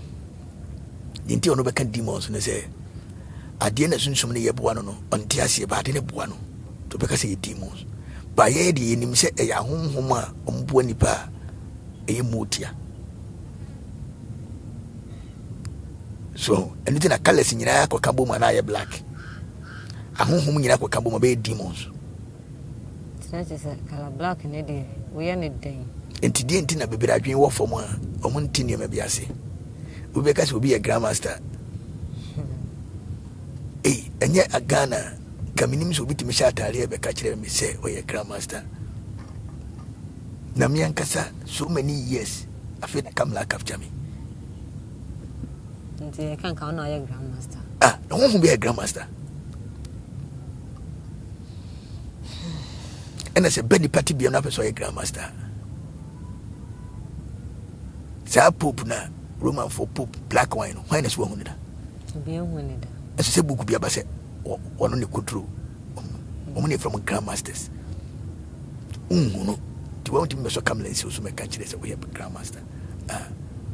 Deɛ nti a ɔno bɛka demons no sɛ adeɛ na sunsum no yɛ boa no no ɔnte aseɛ ba ade no boa no nti ɔbɛka sɛ yɛ demons. Ba yɛyɛ deɛ yɛnim sɛ ɛyɛ ahonhom a ɔmboa nipa a ɛyɛ motia. So ɛno nti na colours nyinaa kɔka bom a na ayɛ black. Ahonhom nyinaa kɔka bom a bɛyɛ demons. Kyerɛ kyerɛ sɛ kala black ne deɛ woyɛ ne dɛn. Nti deɛ nti na bebree adwene wɔ fam a wɔn nte nneɛma bi ase. Obi bɛka sɛ obi yɛ grandmaster. Ei, ɛnyɛ Ghana ka menim sɛ obi tumi hyɛ ataadeɛ bɛka kyerɛ me sɛ ɔyɛ grandmaster. Na me ankasa so many years afei na Kamla capture me. Nti yɛka nka wo na ɔyɛ grandmaster. Ah, na honhom bi yɛ grandmaster. Ɛna sɛ bɛ nipa ti bia no apɛ sɛ ɔyɛ grandmaster. Saa pope na Roman for pope black wine no, hwan na so wahu ne da? Obi ehu ne da. Ɛsɛ sɛ book bi aba sɛ ɔno ne kotro. Wɔn na yɛfrɛ mo grandmasters. Wonhu no. Nti wɔn ntumi bɛsɔ kamla nsi so mɛka kyerɛ sɛ woyɛ grandmaster. Ah.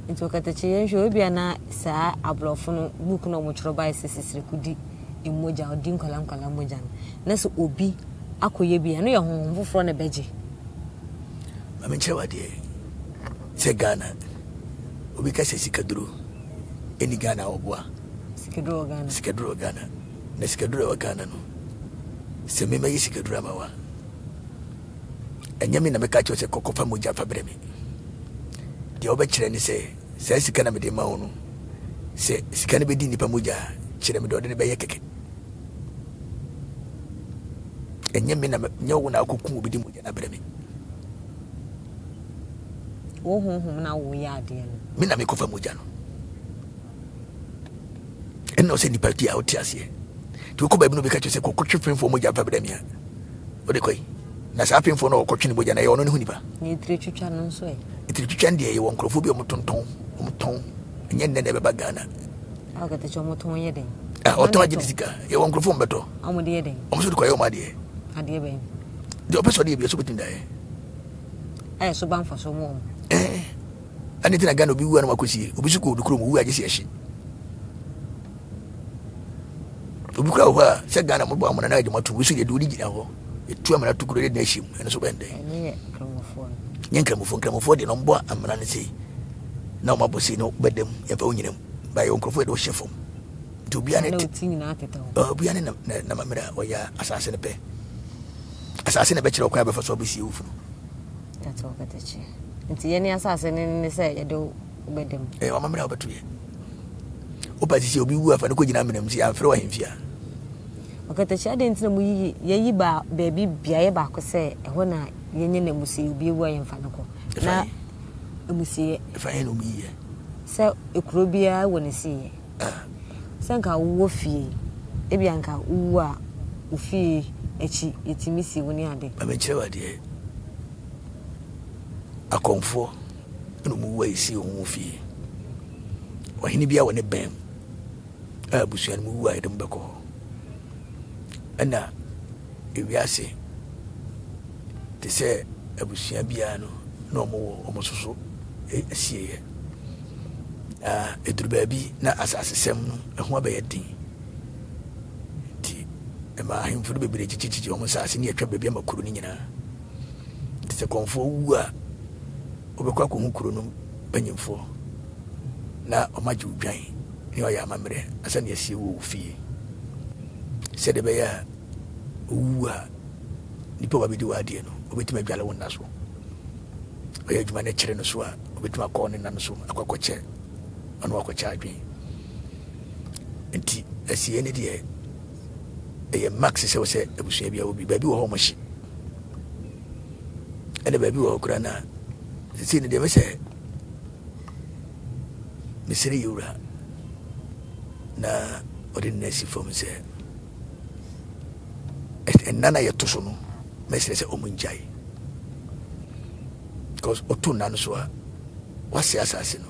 Nti ɔkatakyi yɛn hwɛ obi a na saa aborɔfo no book na wɔn twerɛ bae sɛ sisiriku di mogya ɔdi nkwala nkwala mogya no na sɛ obi akɔyɛ bi ɛno yɛ honhom foforɔ na ɛbɛgye. Maame nkyerɛ wadeɛ sɛ Ghana obi ka sɛ sikaduro ɛni Ghana ɔboa. Sikaduro wɔ Ghana. Sikaduro wɔ Ghana na sikaduro wɔ Ghana no sɛ mema yi sikaduro ama wa ɛnyɛ me na mɛka kyerɛ sɛ kɔkɔfa mogya fa brɛ me. Deɛ wobɛkyerɛ ne sɛ saa sika na mede ma wo no sɛ sika no bɛdi nnipa mogya a kyerɛ me deɛ ɔde no bɛyɛ kɛkɛ. Ɛnyɛ me na nyɛ wo na akɔku obi de mogya no abrɛ me. Wo honhom na woyɛ adeɛ no. Me na mekɔfa mogya no. Ɛnna ɔsɛ nipa di a ɔte aseɛ. Nti wokɔ baabi na obi ka kyerɛ sɛ kɔkɔtwe fɛnfoɔ mogya fa brɛ me a, wode kɔe. Na saa fɛnfoɔ no a ɔkɔtwe ne mogya no ɛyɛ ɔno ne ho nipa. Na etire twitwa no nso ɛ? Etire twitwa no deɛ yɛwɔ nkurɔfoɔ bi a wɔtontɔn, wɔtɔn. Ɛnyɛ nnɛ na ɛbɛba Ghana. Akatakyie wɔtɔn yɛ dɛn? Ah, ɔtɔn agye ne sika. Yɛwɔ nkurɔfoɔ wɔbɛtɔ. Wɔn de yɛ dɛn? Wɔn nso de kɔyɛ wɔn adeɛ. Adeɛ bɛn? Deɛ ɔpɛ sɛ ɔde yɛ bi ɛso bɛtumi de ayɛ. Ɛyɛ so ba mfasoɔ mu wɔn. Ɛɛ ɛne ti na Ghana obi wu a na wakɔsie obi so kɔ obi kurom owu agye sɛ ɛhye. Obi kura wɔ hɔ a sɛ Ghana mo bɔ amena na agye mo atum obi so yɛ de odi gyina hɔ etu amena to kuro de na ahyɛ mu ɛno so bɛn dɛn. Ɛno yɛ nkramofoɔ no. Nyɛ nkramofoɔ nkramofoɔ deɛ na ɔmo bɔ amena no sei na ɔmo abɔ sei na ɔbɛda mu yɛmfa wo nyina mu ba yɛ nkurɔfoɔ yɛ de ɔhyɛ fam nti obiara ne te obiara ne namammerɛ a ɔyɛ asase no pɛ asase na ɛbɛkyerɛ ɔkwan a bɛfa so abɛsie wo funu. Nti yɛne asase no ne sɛ yɛde wobɛda mu. Ɛyɛ wamammerɛ a wobɛto yɛ. Wopa sisi obi wu afa no kɔgyina amena mu sɛ yɛamfrɛ wɔ ahemfie a. Ɔkatakyie adɛn nti na moyiyi yɛyi ba baabi beaeɛ baako sɛ ɛhɔ na yɛnyɛ no amusie obi awu a yɛmfa no kɔ na amusieɛ. Ɛfa yɛn na ɔmo yiyɛ. Sɛ ekuro biara wɔ ne sieɛ. Ah. Sɛ nka wowɔ fie ebi a nka wowu a wo fie akyi yɛtumi sie wo ne ade. Ma menkyerɛ wo adeɛ. Akɔmfoɔ na ɔmo wu a yɛsie wɔn wɔ fie. Ɔhene biara wɔ ne bɛn mu a abusua no mu wu a yɛde mo bɛkɔ hɔ. Ɛna ewiase te sɛ abusua biara no na wɔn wɔ wɔn soso asieeɛ. Na ɛduru baabi na asasesɛm no ɛho abɛyɛ den nti ɛma ahemfo no bebree kyekyekyekyɛ wɔn nsase ne atwa baabi ama kuro no nyinaa. Nti sɛ Sɛ kɔmfoɔ wu a, wobɛkɔ akɔhu kuro no mpanyimfoɔ na wɔagye wo dwan ne ɔyɛ amammerɛ ansa na yɛasie wo wɔ wo fie. Sɛdeɛ ɛbɛyɛ a owu a nipa wa bɛdi w'adeɛ no, obɛtumi adwale wo nna so. Ɔyɛ adwuma no kyerɛ no so a, obɛtumi akɔ ne nna no so akɔ akɔkyɛ ɔno akɔkyɛ adwene. Nti asie no deɛ ɛyɛ max sɛ wɔ sɛ abusua bi a wɔ bi baabi wɔ hɔ ɔmo hye ɛna baabi wɔ hɔ koraa na sisi no deɛ mesɛ mesrɛ yɛwura na ɔde ne asi fam sɛ ɛnna na yɛto so no mɛsrɛ sɛ ɔmo ngyae because ɔto nna no so a wasɛ asase no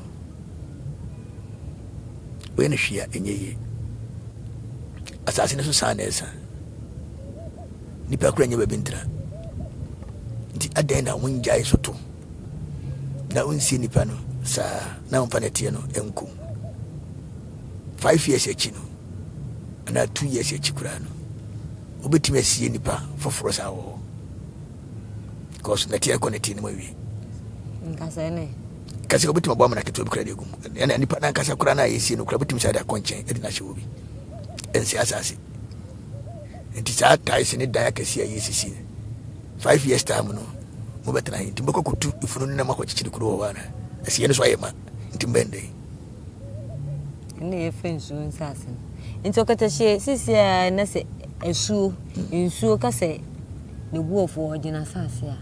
woyɛ no hwee a ɛnyɛ yie asase no so saa na ɛsa nipa kora nyɛ baabi ntra nti adɛn na wongyae so to na wonsie nipa no saa na womfa no teɛ no nko 5 years akyi no anaa 2 years akyi koraa no wobɛtumi asie nipa foforɔ saa wɔ hɔ because nɛteɛ kɔ nɛteɛ no mu awie nkasɛɛ ne kasɛ wobɛtumi abɔ amana ketewa bi koraa de agu mu ɛna nipa no ankasa koraa no a yɛsie no koraa wobɛtumi saa de akɔ nkyɛn de no ahyɛ wɔ bi ɛnsɛ asase nti saa tiles ne dan akɛse a yɛsisi no 5 years time no mobɛtena he nti mobɛkɔ kɔtu efunu no na moakɔkyekyere kuro wɔ hɔ ana asie no so ayɛ ma nti mobɛn dɛn ɛna yɛfɛ nsuo nsase no nti ɔkatahyie sisi a na sɛ asuo nsuo ka sɛ ne bu ɔfo ɔgyina asase a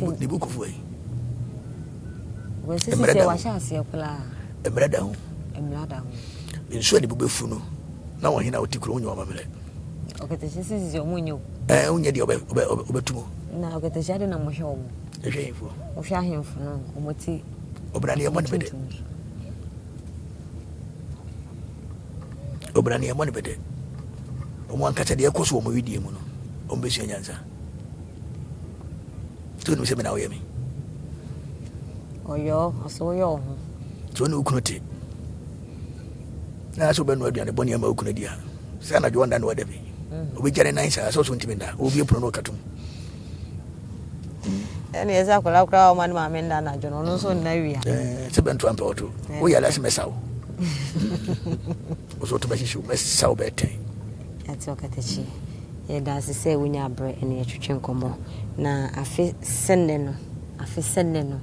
ne bu kɔfo yi wɔsisi sɛ wahyɛ aseɛ koraa mmerɛ da ho mmerɛ da ho nsuo a ne bu bɛfu no na wɔn hene a wɔte kuro ho nyɛ wɔn amammerɛ ɔkatahyie sisi sɛ ɔmo nyɛ o ɛɛ wonyɛ deɛ ɔbɛtu mu na ɔkatahyie ade na mohwɛ wɔn ɛhwɛ ahemfo wohwɛ ahemfo no ɔmo te ɔbra ne yɛmmɔ ne bɛdɛ ɔbra ne yɛmmɔ ne bɛdɛ ɔmo ankasa deɛ ɛkɔ so wɔ ɔmo widie mu no ɔmo bɛsua nyansa sɛ wonim sɛ me na woyɛ me ɔyɔ ɔsɛ woyɛ wo ho sɛ wo ne wo kunu te na sɛ wobɛnoa aduane bɔne ama wo kunu adi a sɛ anadwo ɔnda ne wada bi wobɛgya ne nan saa sɛ ɔso ntimi nda wobie pono no ɔkatom. Ɛne ɛsɛ akwadaa koraa ɔma ne maame nda anadwo no ɔno nso nna wia sɛ bɛnto ampɛ wɔto woyɛ ala sɛ mɛsa wo wo so woto bɛhyehye wo mɛsa wo bɛɛtɛn. Yɛate ɔkatakyi yɛda ase sɛ wonya aberɛ ɛne yɛtwetwe nkɔmmɔ na afe sɛnnɛ no afe sɛnnɛ no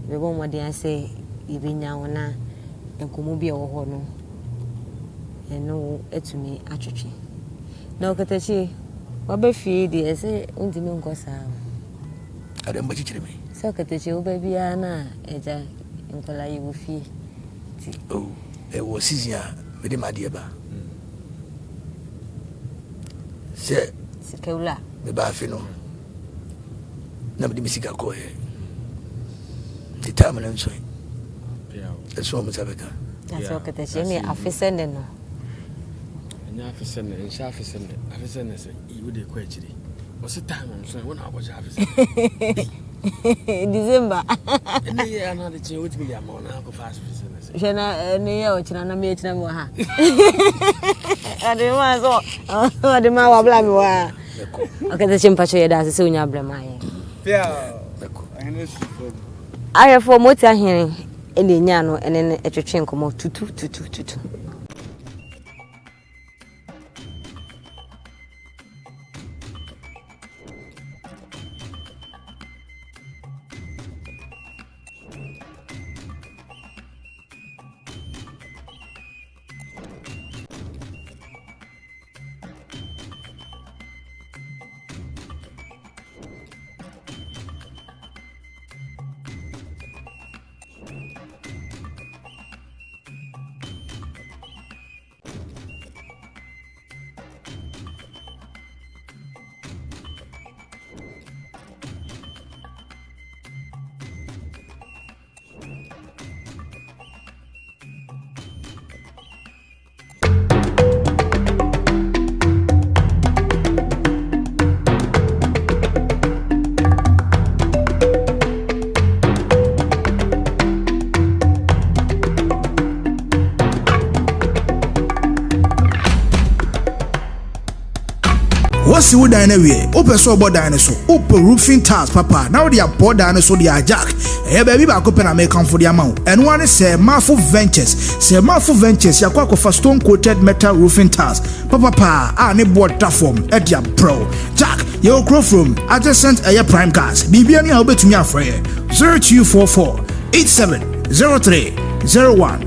yɛbɛbɔ mmɔden sɛ yɛbɛnya wo na nkɔmmɔ bi a ɛwɔ hɔ no ɛne wo atumi atwetwe na ɔkatakyi waba fie deɛ ɛsɛ wontumi nkɔ saa o. Ade mbɛkyekyere me. Sɛ ɔkatakyi woba biara na agya nkɔla yɛwɔ fie nti. Oh, ɛwɔ season a mede m'adeɛ ba sɛ sikawura meba afe no na mede me sika kɔɛ nti time no nso ɛso ɔmo nsa bɛka. Sɛ ɔkatakyi ɛne afe sɛ ne no. Ɛnyɛ afe sɛ ne nhyɛ afe sɛ ne afe sɛ ne sɛ iyi wode kɔ akyiri ɔse time nso wo na wabɔhyɛ afe sɛ December. Ɛnɛ yɛ ana de kyerɛ wotumi de ama wo na akɔfa afe sɛ ne sɛ hwɛ na ɛne yɛ ɔkyena na meyɛkyena me wɔ ha ɔde ma sɛ ɔde ma wabla me wɔ ha ɔkatakyi mpakyɛ yɛda ase sɛ wonya abrɛ ma yɛ ahwɛfoɔ moti ahene ɛna ɛnya no ɛne no ɛtwetwe nkɔmmɔ tutu tutu tutu. Woasi wo dan no awie, wopɛ sɛ ɔbɔ dan no so, wopɛ roofing tiles papa na wode abɔ dan no so de a, Jack, ɛyɛ baabi baako pɛ na mekamfo de ama wo. Ɛno ara ne sɛ Mafo Ventures. Sɛ Mafo Ventures, yɛakɔ akɔfa stone coated metal roofing tiles papapaa a ne boɔ da fam ɛde abrɛw. Jack, yɛwɔ kuro from adjacent ɛyɛ Prime Gas. Biribia ne a wobɛtumi afrɛ yɛ 0244 87 03 01.